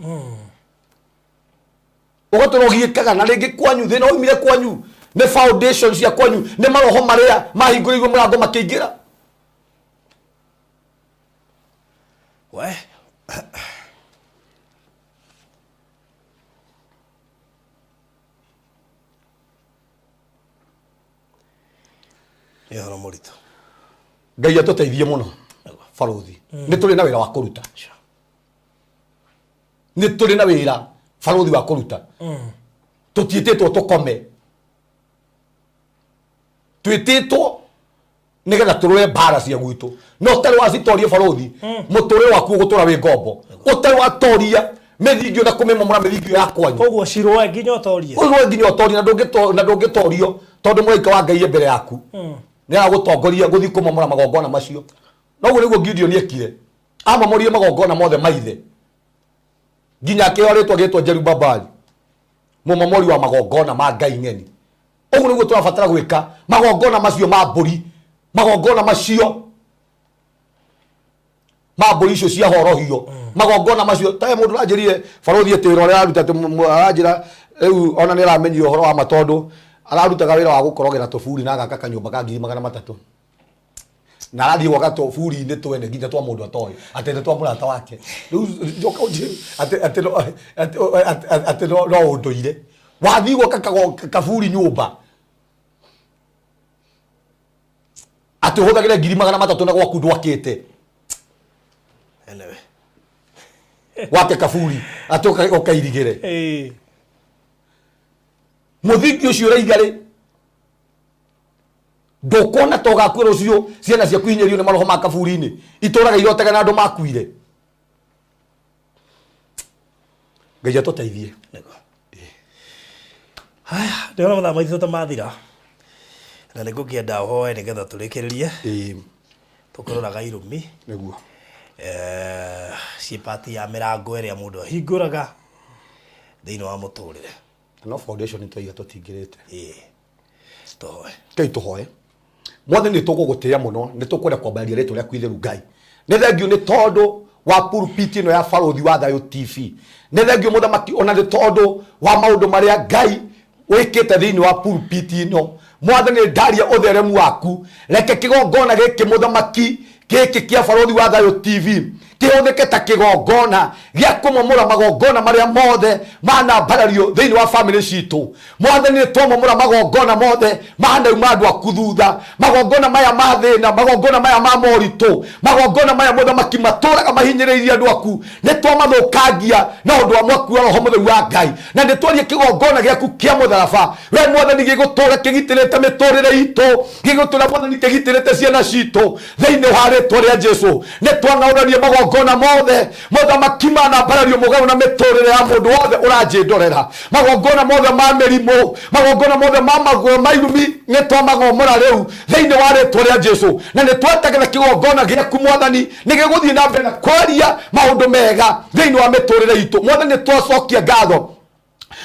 S1: Ũgatũra ũgiĩkaga, na rĩngĩ kwanyu thĩna waumire kwanyu nĩ foundation cia kwanyu, nĩ maroho marĩa mahingũrĩirwo mũrango makĩingĩra.
S2: We. Nĩ ũhoro mũritũ.
S1: Ngai atũteithie mũno, barũthi. Nĩ tũrĩ na wĩra wa kũruta, nĩ tũrĩ na wĩra, barũthi, wa kũruta. Tũtiĩtĩtwo tũkome, twĩtĩtwo nĩgetha tũrũe mbara cia gwitũ. No ũtarĩ wacitoria, barũthi, mũtũrĩre waku ũgũtũra wĩ ngombo ũtarĩ watoria mĩthingio na kũmĩmomora mĩthingio ya kwanyu.
S2: Koguo cirũe nginya ũtorie.
S1: Ũrũe nginya ũtorie, na ndũngĩtorio tondũ mũraika wa Ngai e mbere yaku, nĩ aragũtongoria gũthiĩ kũmomora magongona macio. Noguo nĩguo Gideon ekire, amomorire magongona mothe maithe nginya akĩheo rĩtwa gĩtwo Jerubabali, mũmomori wa magongona ma ngai ng'eni. Ũguo nĩguo tũrabatara gwĩka magongona macio ma mbũri, magongona macio ma mbũri icio cia horohio, magongona macio. Ta mũndũ ũranjĩrire, barũthi, atĩ wĩra ũrĩa araruta, atĩ aranjĩra rĩu ona nĩ aramenyire ũhoro wa ma, tondũ ararutaga wĩra wa gũkorogera tũburi na agaka kanyũmba ka 300,000, na arathiĩ gwaka tũburi-inĩ twene nginya twa mũndũ atoĩ atĩ nĩ twa mũrata wake. Rĩu njoka ũnjĩre atĩ atĩ no ũndũire wathiĩ gwaka kaburi nyũmba atĩ ũhũthagĩre 300,000 na gwaku ndwakĩte.
S2: Anyway.
S1: Wake kaburi atĩ ũkairigĩre. Mũthingi ũcio ũraiga rĩ, ndũkona ta ũgakua rũciũ, ciana ciaku ihinyĩrio nĩ maroho ma kaburi-inĩ itũraga irotega na andũ makuire. Ngai atũteithie.
S2: Nĩguo. Haya, ndĩrona mathaa maitũ ta mathira na nĩ ngũkĩenda ũhoe nĩgetha tũrĩkĩrĩrie. Tũkĩroraga irumi.
S1: Nĩguo.
S2: Ciĩ part ya mĩrango ĩrĩa mũndũ ahingũraga thĩinĩ wa mũtũrĩre.
S1: No foundation twaiga tũtingĩrĩte.
S2: Ĩĩ, tũhoe.
S1: Ngai, tũhoe. Mwathani, nĩ tũgũgũtĩĩa mũno, nĩ tũkwenda kwambararia rĩtwa rĩaku itheru. Ngai, nĩ thengiũ nĩ tondũ wa pulpit ĩno ya Barũthi wa Thayũ TV. Nĩ thengiũ, Mũthamaki, ona nĩ tondũ wa maũndũ marĩa Ngai wĩkĩte thĩinĩ wa pulpit ĩno. Mwathani, ndaria ũtheremu waku. Reke kĩgongona gĩkĩ, Mũthamaki, gĩkĩ kĩa Barũthi wa Thayũ TV kĩhũthĩke ta kĩgongona gĩa kũmomora magongona marĩa mothe manambarario thĩinĩ wa famĩlĩ citũ. Mwathani, nĩ twamomora magongona mothe manauma andũ aku thutha, magongona maya ma thĩna, magongona maya ma moritũ, magongona maya, Mũthamaki, matũraga mahinyĩrĩirie andũ aku. Nĩ twamathũkangia na ũndũ wa mwaki wa Roho Mũtheru wa Ngai, na nĩ twarie kĩgongona gĩaku kĩa mũtharaba, we Mwathani, gĩgũtũra kĩgitĩrĩte mĩtũrĩre itũ, gĩgũtũra, Mwathani, kĩgitĩrĩte ciana citũ. Thĩinĩ wa rĩtwa rĩa Jesu, nĩ twang'aũranie magongona mothe, Mũthamaki, manambarario mũgarũ na mĩtũrĩre ya mũndũ wothe ũranjĩndorera. Magongona mothe ma mĩrimũ, magongona mothe ma magũrũ ma irumi, nĩ twamagomora rĩu thĩinĩ wa rĩtwa rĩa Jesu, na nĩ twetagĩra kĩgongona gĩaku, Mwathani, nĩ gĩgũthiĩ na mbere na kwaria maũndũ mega thĩinĩ wa mĩtũrĩre itũ. Mwathani, nĩ twacokia ngatho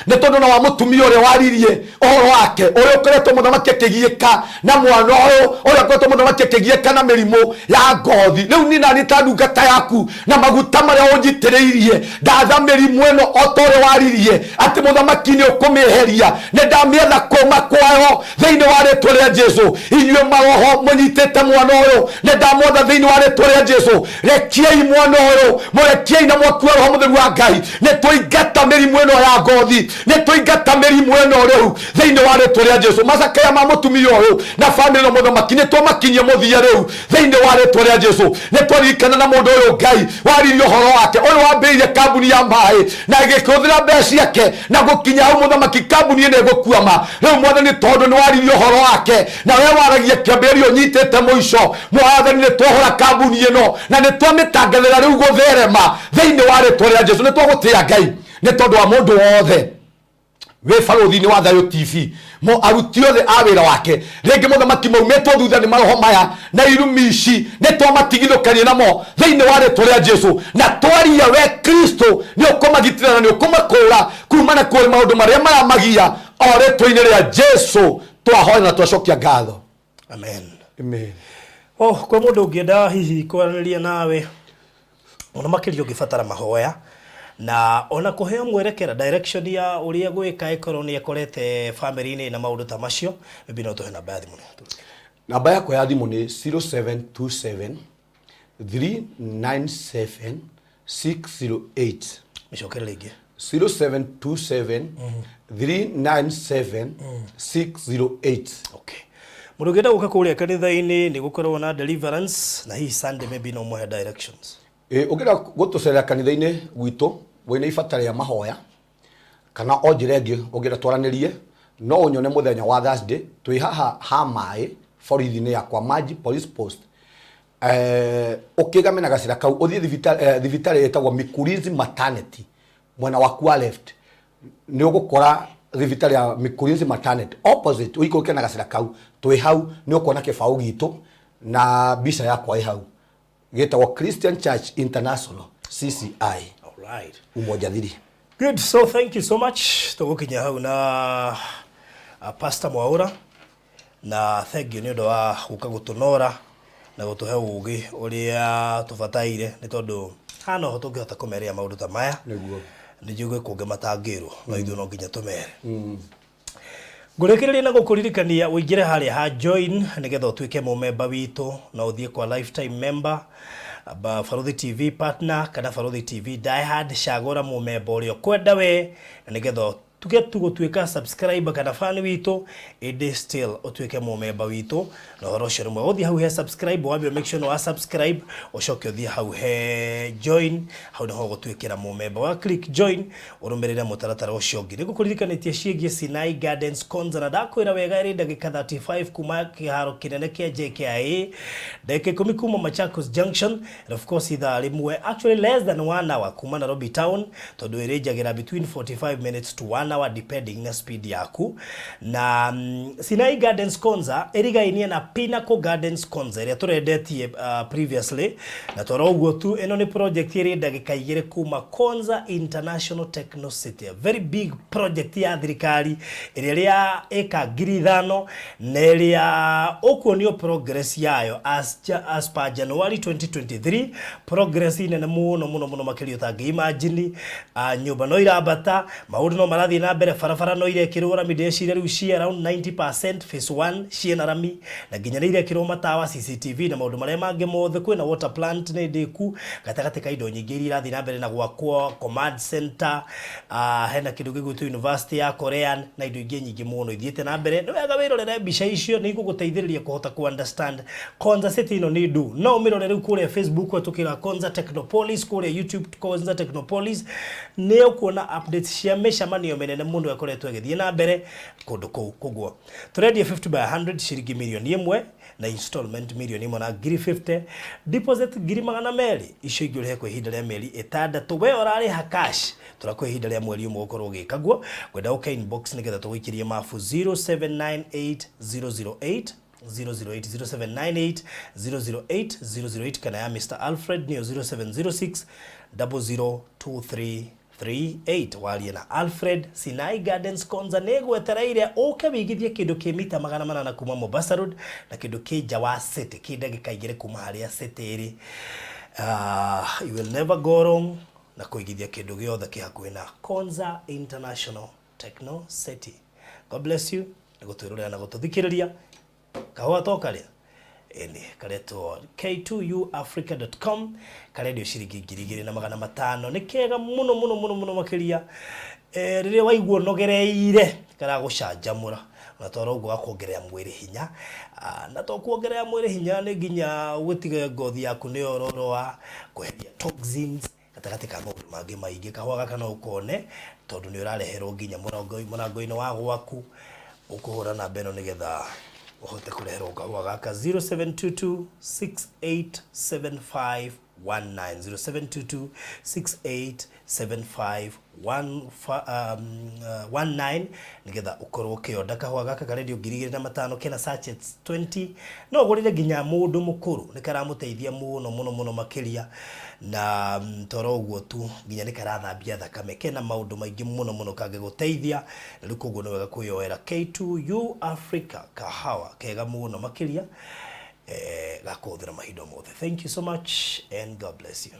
S1: nĩ tondũ na wa mũtumia ũrĩa waririe ũhoro wake, ũrĩa ũkoretwo, Mũthamaki, akĩgiĩka na mwana ũyũ, ũrĩa ũkoretwo, Mũthamaki, akĩgiĩka na mĩrimũ ya ngothi. Rĩu niĩ nani ta ndungata yaku na maguta marĩa ũnjitĩrĩirie, ndatha mĩrimũ ĩno o ta ũrĩa waririe atĩ, Mũthamaki, nĩ ũkũmĩeheria. Nĩ ndamĩetha kũma kwayo thĩinĩ wa rĩtwa rĩa Jesu. Inyuĩ maroho mũnyitĩte mwana ũyũ, nĩ ndamwatha thĩinĩ wa rĩtwa rĩa Jesu, rekiei mwana ũyũ, mũrekiei na mwaki wa Roho Mũtheru wa Ngai. Nĩ tũingata mĩrimũ ĩno ya ngothi, nĩ tũingata mĩrimũ ĩno rĩu thĩinĩ wa rĩtwa rĩa Jesu. Macakaya ma mũtumia ũyũ na famĩlĩ ĩno, Mũthamaki, nĩ twamakinyia mũthia rĩu thĩinĩ wa rĩtwa rĩa Jesu. Nĩ twaririkana na mũndũ ũyũ Ngai waririe ũhoro wake, ũyũ wambĩrĩirie kambuni ya maĩ na ĩgĩkĩhũthĩra mbeca ciake na gũkinya hau, Mũthamaki, kambuni ĩno ĩgũkuama. Rĩu, Mwathani, tondũ nĩ waririe ũhoro wake na we waragia kĩambĩrĩria ũnyitĩte mũico, Mwathani, nĩ twohora kambuni ĩno na nĩ twamĩtangathĩra rĩu gũtherema thĩinĩ wa rĩtwa rĩa Jesu. Nĩ twagũtĩĩa, Ngai, nĩ tondũ wa mũndũ wothe wĩ Barũthi-inĩ wa Thayũ TV, mo aruti othe a wĩra wake. Rĩngĩ, Mũthamaki, maumĩtwo thutha nĩ maroho maya na irumi ici, nĩ twamatigithũkanie namo thĩinĩ wa rĩtwa rĩa Jesu, na twaria we Kristo nĩ ũkũmagitĩra na nĩ ũkũmakũra kuma na kũrĩ maũndũ marĩa maramagia. O rĩtwa-inĩ rĩa Jesu twahoya na twacokia ngatho.
S2: Amen.
S1: Amen.
S2: Oh, kwĩ mũndũ ũngĩenda hihi kwaranĩria nawe mũno makĩria, ũngĩbatara mahoya na ona kũheo mwerekera, direction ya ũrĩa gwĩka ĩkorwo nĩ akorete family-inĩ na maũndũ ta macio, maybe no tũhe namba ya thimũ?
S1: Namba yakwa ya thimũ nĩ 0727 397 608.
S2: Mĩcokere rĩngĩ.
S1: 0727 397 608.
S2: Okay, mũndũ ũngĩenda gũka kũrĩa kanitha-inĩ, nĩ gũkoragwo na deliverance, na hihi Sunday maybe no mũhe directions?
S1: Ĩ, ũngĩenda gũtũcerera kanitha-inĩ gwitũ wĩna ibata rĩa mahoya kana o njĩra ĩngĩ ũngĩenda twaranĩrie, no ũnyone mũthenya wa Thursday. Twĩ haha ha maĩ borithi-inĩ ya kwa Maji Police Post. Ũkĩgame na gacĩra kau, ũthiĩ thibitarĩ ĩtagwo Mikurinzi Maternity. Mwena waku wa left nĩ ũgũkora thibitarĩ ya Mikurinzi Maternity opposite. Ũikũrũke na gacĩra kau, twĩ hau. Nĩ ũkuona kĩbaũ gitũ na mbica yakwa ĩ hau, gĩtagwo Christian Church International, CCI.
S2: All right.
S1: Umoja Thiri.
S2: Good, so thank you so much. Tũgũkinya hau na Pastor Mwaura, na thank you nĩ ũndũ wa gũka gũtũnora na gũtũhe ũgĩ ũrĩa tũbataire, nĩ tondũ haha noho tũngĩhota kũmeria maũndũ ta maya.
S1: Nĩguo.
S2: Nĩ njũĩ gwĩ kũngĩ matangĩrwo, no ithuĩ no nginya tũmere. Ngũrĩkĩrĩria na gũkũririkania ũingĩre harĩa ha join nĩgetha ũtuĩke mũmemba witũ. No ũthiĩ kwa lifetime member, Barũthi TV partner kana Barũthi TV diehard. Cagũra mũmemba ũrĩa ũkwenda we, na nĩgetha tuge tu gũtuĩka subscriber kana fan witũ, ĩndĩ still ũtuĩke mũmemba witũ. Na ũhoro ũcio nĩ mwega. Ũthiĩ hau he subscribe, wambe make sure nĩ wa subscribe, ũcoke ũthiĩ hau he join. Hau nĩho ũgũtuĩkĩra mũmemba. Wa click join, ũrũmĩrĩre mũtaratara ũcio ũngĩ. Nĩ ngũkũririkanĩtie ciĩgiĩ Sinai Gardens Konza, na ndakwĩra wega ĩrĩ ndagĩka 35 kuma kĩharo kĩnene kĩa JKIA, ndagĩka 10 kuma Machakos Junction, and of course ithaa rĩmwe, actually less than one hour kuma Nairobi town, tondũ ĩrĩnjagĩra between 45 minutes to one. Hour depending na speed yaku. Na Sinai Gardens Konza ĩrigainie na Pinnacle Gardens Konza ĩrĩa tũrendetie previously. Na toro ũguo tu, ĩno nĩ project ĩrĩ ndagĩka 2 kuma Konza International Techno City, a very big project ya thirikari ĩrĩa ĩrĩ ya ĩka 5,000 na ĩrĩa ũkuonio progress yayo as per January 2023, progress nene mũno mũno mũno makĩria ũtangĩ imagine. Nyũmba no irambata, maũndũ no marathiĩ na mbere, barabara no irekĩrwo rami. Ndĩreciria rĩu ci around 90% phase 1 ciĩna rami, na nginya nĩ irekĩrwo matawa, CCTV na maũndũ marĩa mangĩ mothe. Kwĩna water plant nĩ ndĩku gatagatĩ ka indo nyingĩ iria irathiĩ na mbere na gwakwo, command center, hena kĩndũ gĩgwĩtwo University ya Korean na indo ingĩ nyingĩ mũno ithiĩte na mbere. Nĩ wega wĩrorere mbica icio, nĩ igũgũteithĩrĩria kũhota ku understand Konza City ĩno nĩ ndũ. No ũmĩrore rĩu kũrĩa Facebook kũhetũkĩra Konza Technopolis, kũrĩa YouTube Konza Technopolis, nĩ ũkuona updates cia mĩcemanio mĩnene mũno ĩkoretwo ĩgĩthiĩ na mbere kũndũ kũu. Koguo tũrendia 50 by 100 ciringi mirioni 1, na installment 1,050,000, deposit 200,000, icio ingĩ ũrĩhe kwa ihinda rĩa mĩeri 6. We ũrarĩha cash, tũrakũhe ihinda rĩa mweri 1 gũkorwo ũgĩka guo. Ngwenda ũke inbox nĩgetha tũgũikĩrie mabu 0798 008 008, 0798 008 008, kana ya Mr Alfred niyo 0706 002338. Warie na Alfred. Sinai Gardens Konza nĩ gwetereire ũke wĩigithie kĩndũ kĩ mita 800 kuma Mombasa Road, na kĩndũ kĩ nja wa city, kĩ ndagĩka 2 kuma harĩa city ĩrĩ. You will never go wrong na kũigithia kĩndũ gĩothe kĩ hakuhĩ na Konza International Techno City. God bless you nĩ gũtwĩrorera na gũtũthikĩrĩria. Kahũa to karĩa ĩnĩ karetwo k2uafrica.com, karendio ciringi 2,500. Nĩ kega mũno mũno mũno mũno makĩria. Rĩrĩa waigua ũnogereire, karagũcanjamũra, na toro ũguo gakuongerera mwĩrĩ hinya. Na to kuongerera mwĩrĩ hinya, nĩ nginya gũtige ngothi yaku nĩ yororoa, kweheria toxins gatagatĩ ka maũndũ mangĩ maingĩ. Kahũa gaka no ũkone tondũ nĩ ũrareherwo nginya mũrango-inĩ wa gwaku. Ũkũhũra namba ĩno nĩgetha ũhote kũreherwo kahũa gaka: 0722 6875 19, 0722 6875 19, nigetha ũkorwo ũkĩonda kahũa gaka karendio 2,500, kena sachets 20. No ũgũrĩre nginya mũndũ mũkũrũ, nĩ karamũteithia mũno mũno mũno makĩria. Na toro ũguo tu, nginya nĩ karathambia thakame, kena maũndũ maingĩ mũno mũno kangĩgũteithia. Na rĩu koguo nĩ wega kwĩyoera K2U Africa, kahawa kega mũno makĩria, gakũhũthĩra mahinda mothe. Thank you so much and God bless you.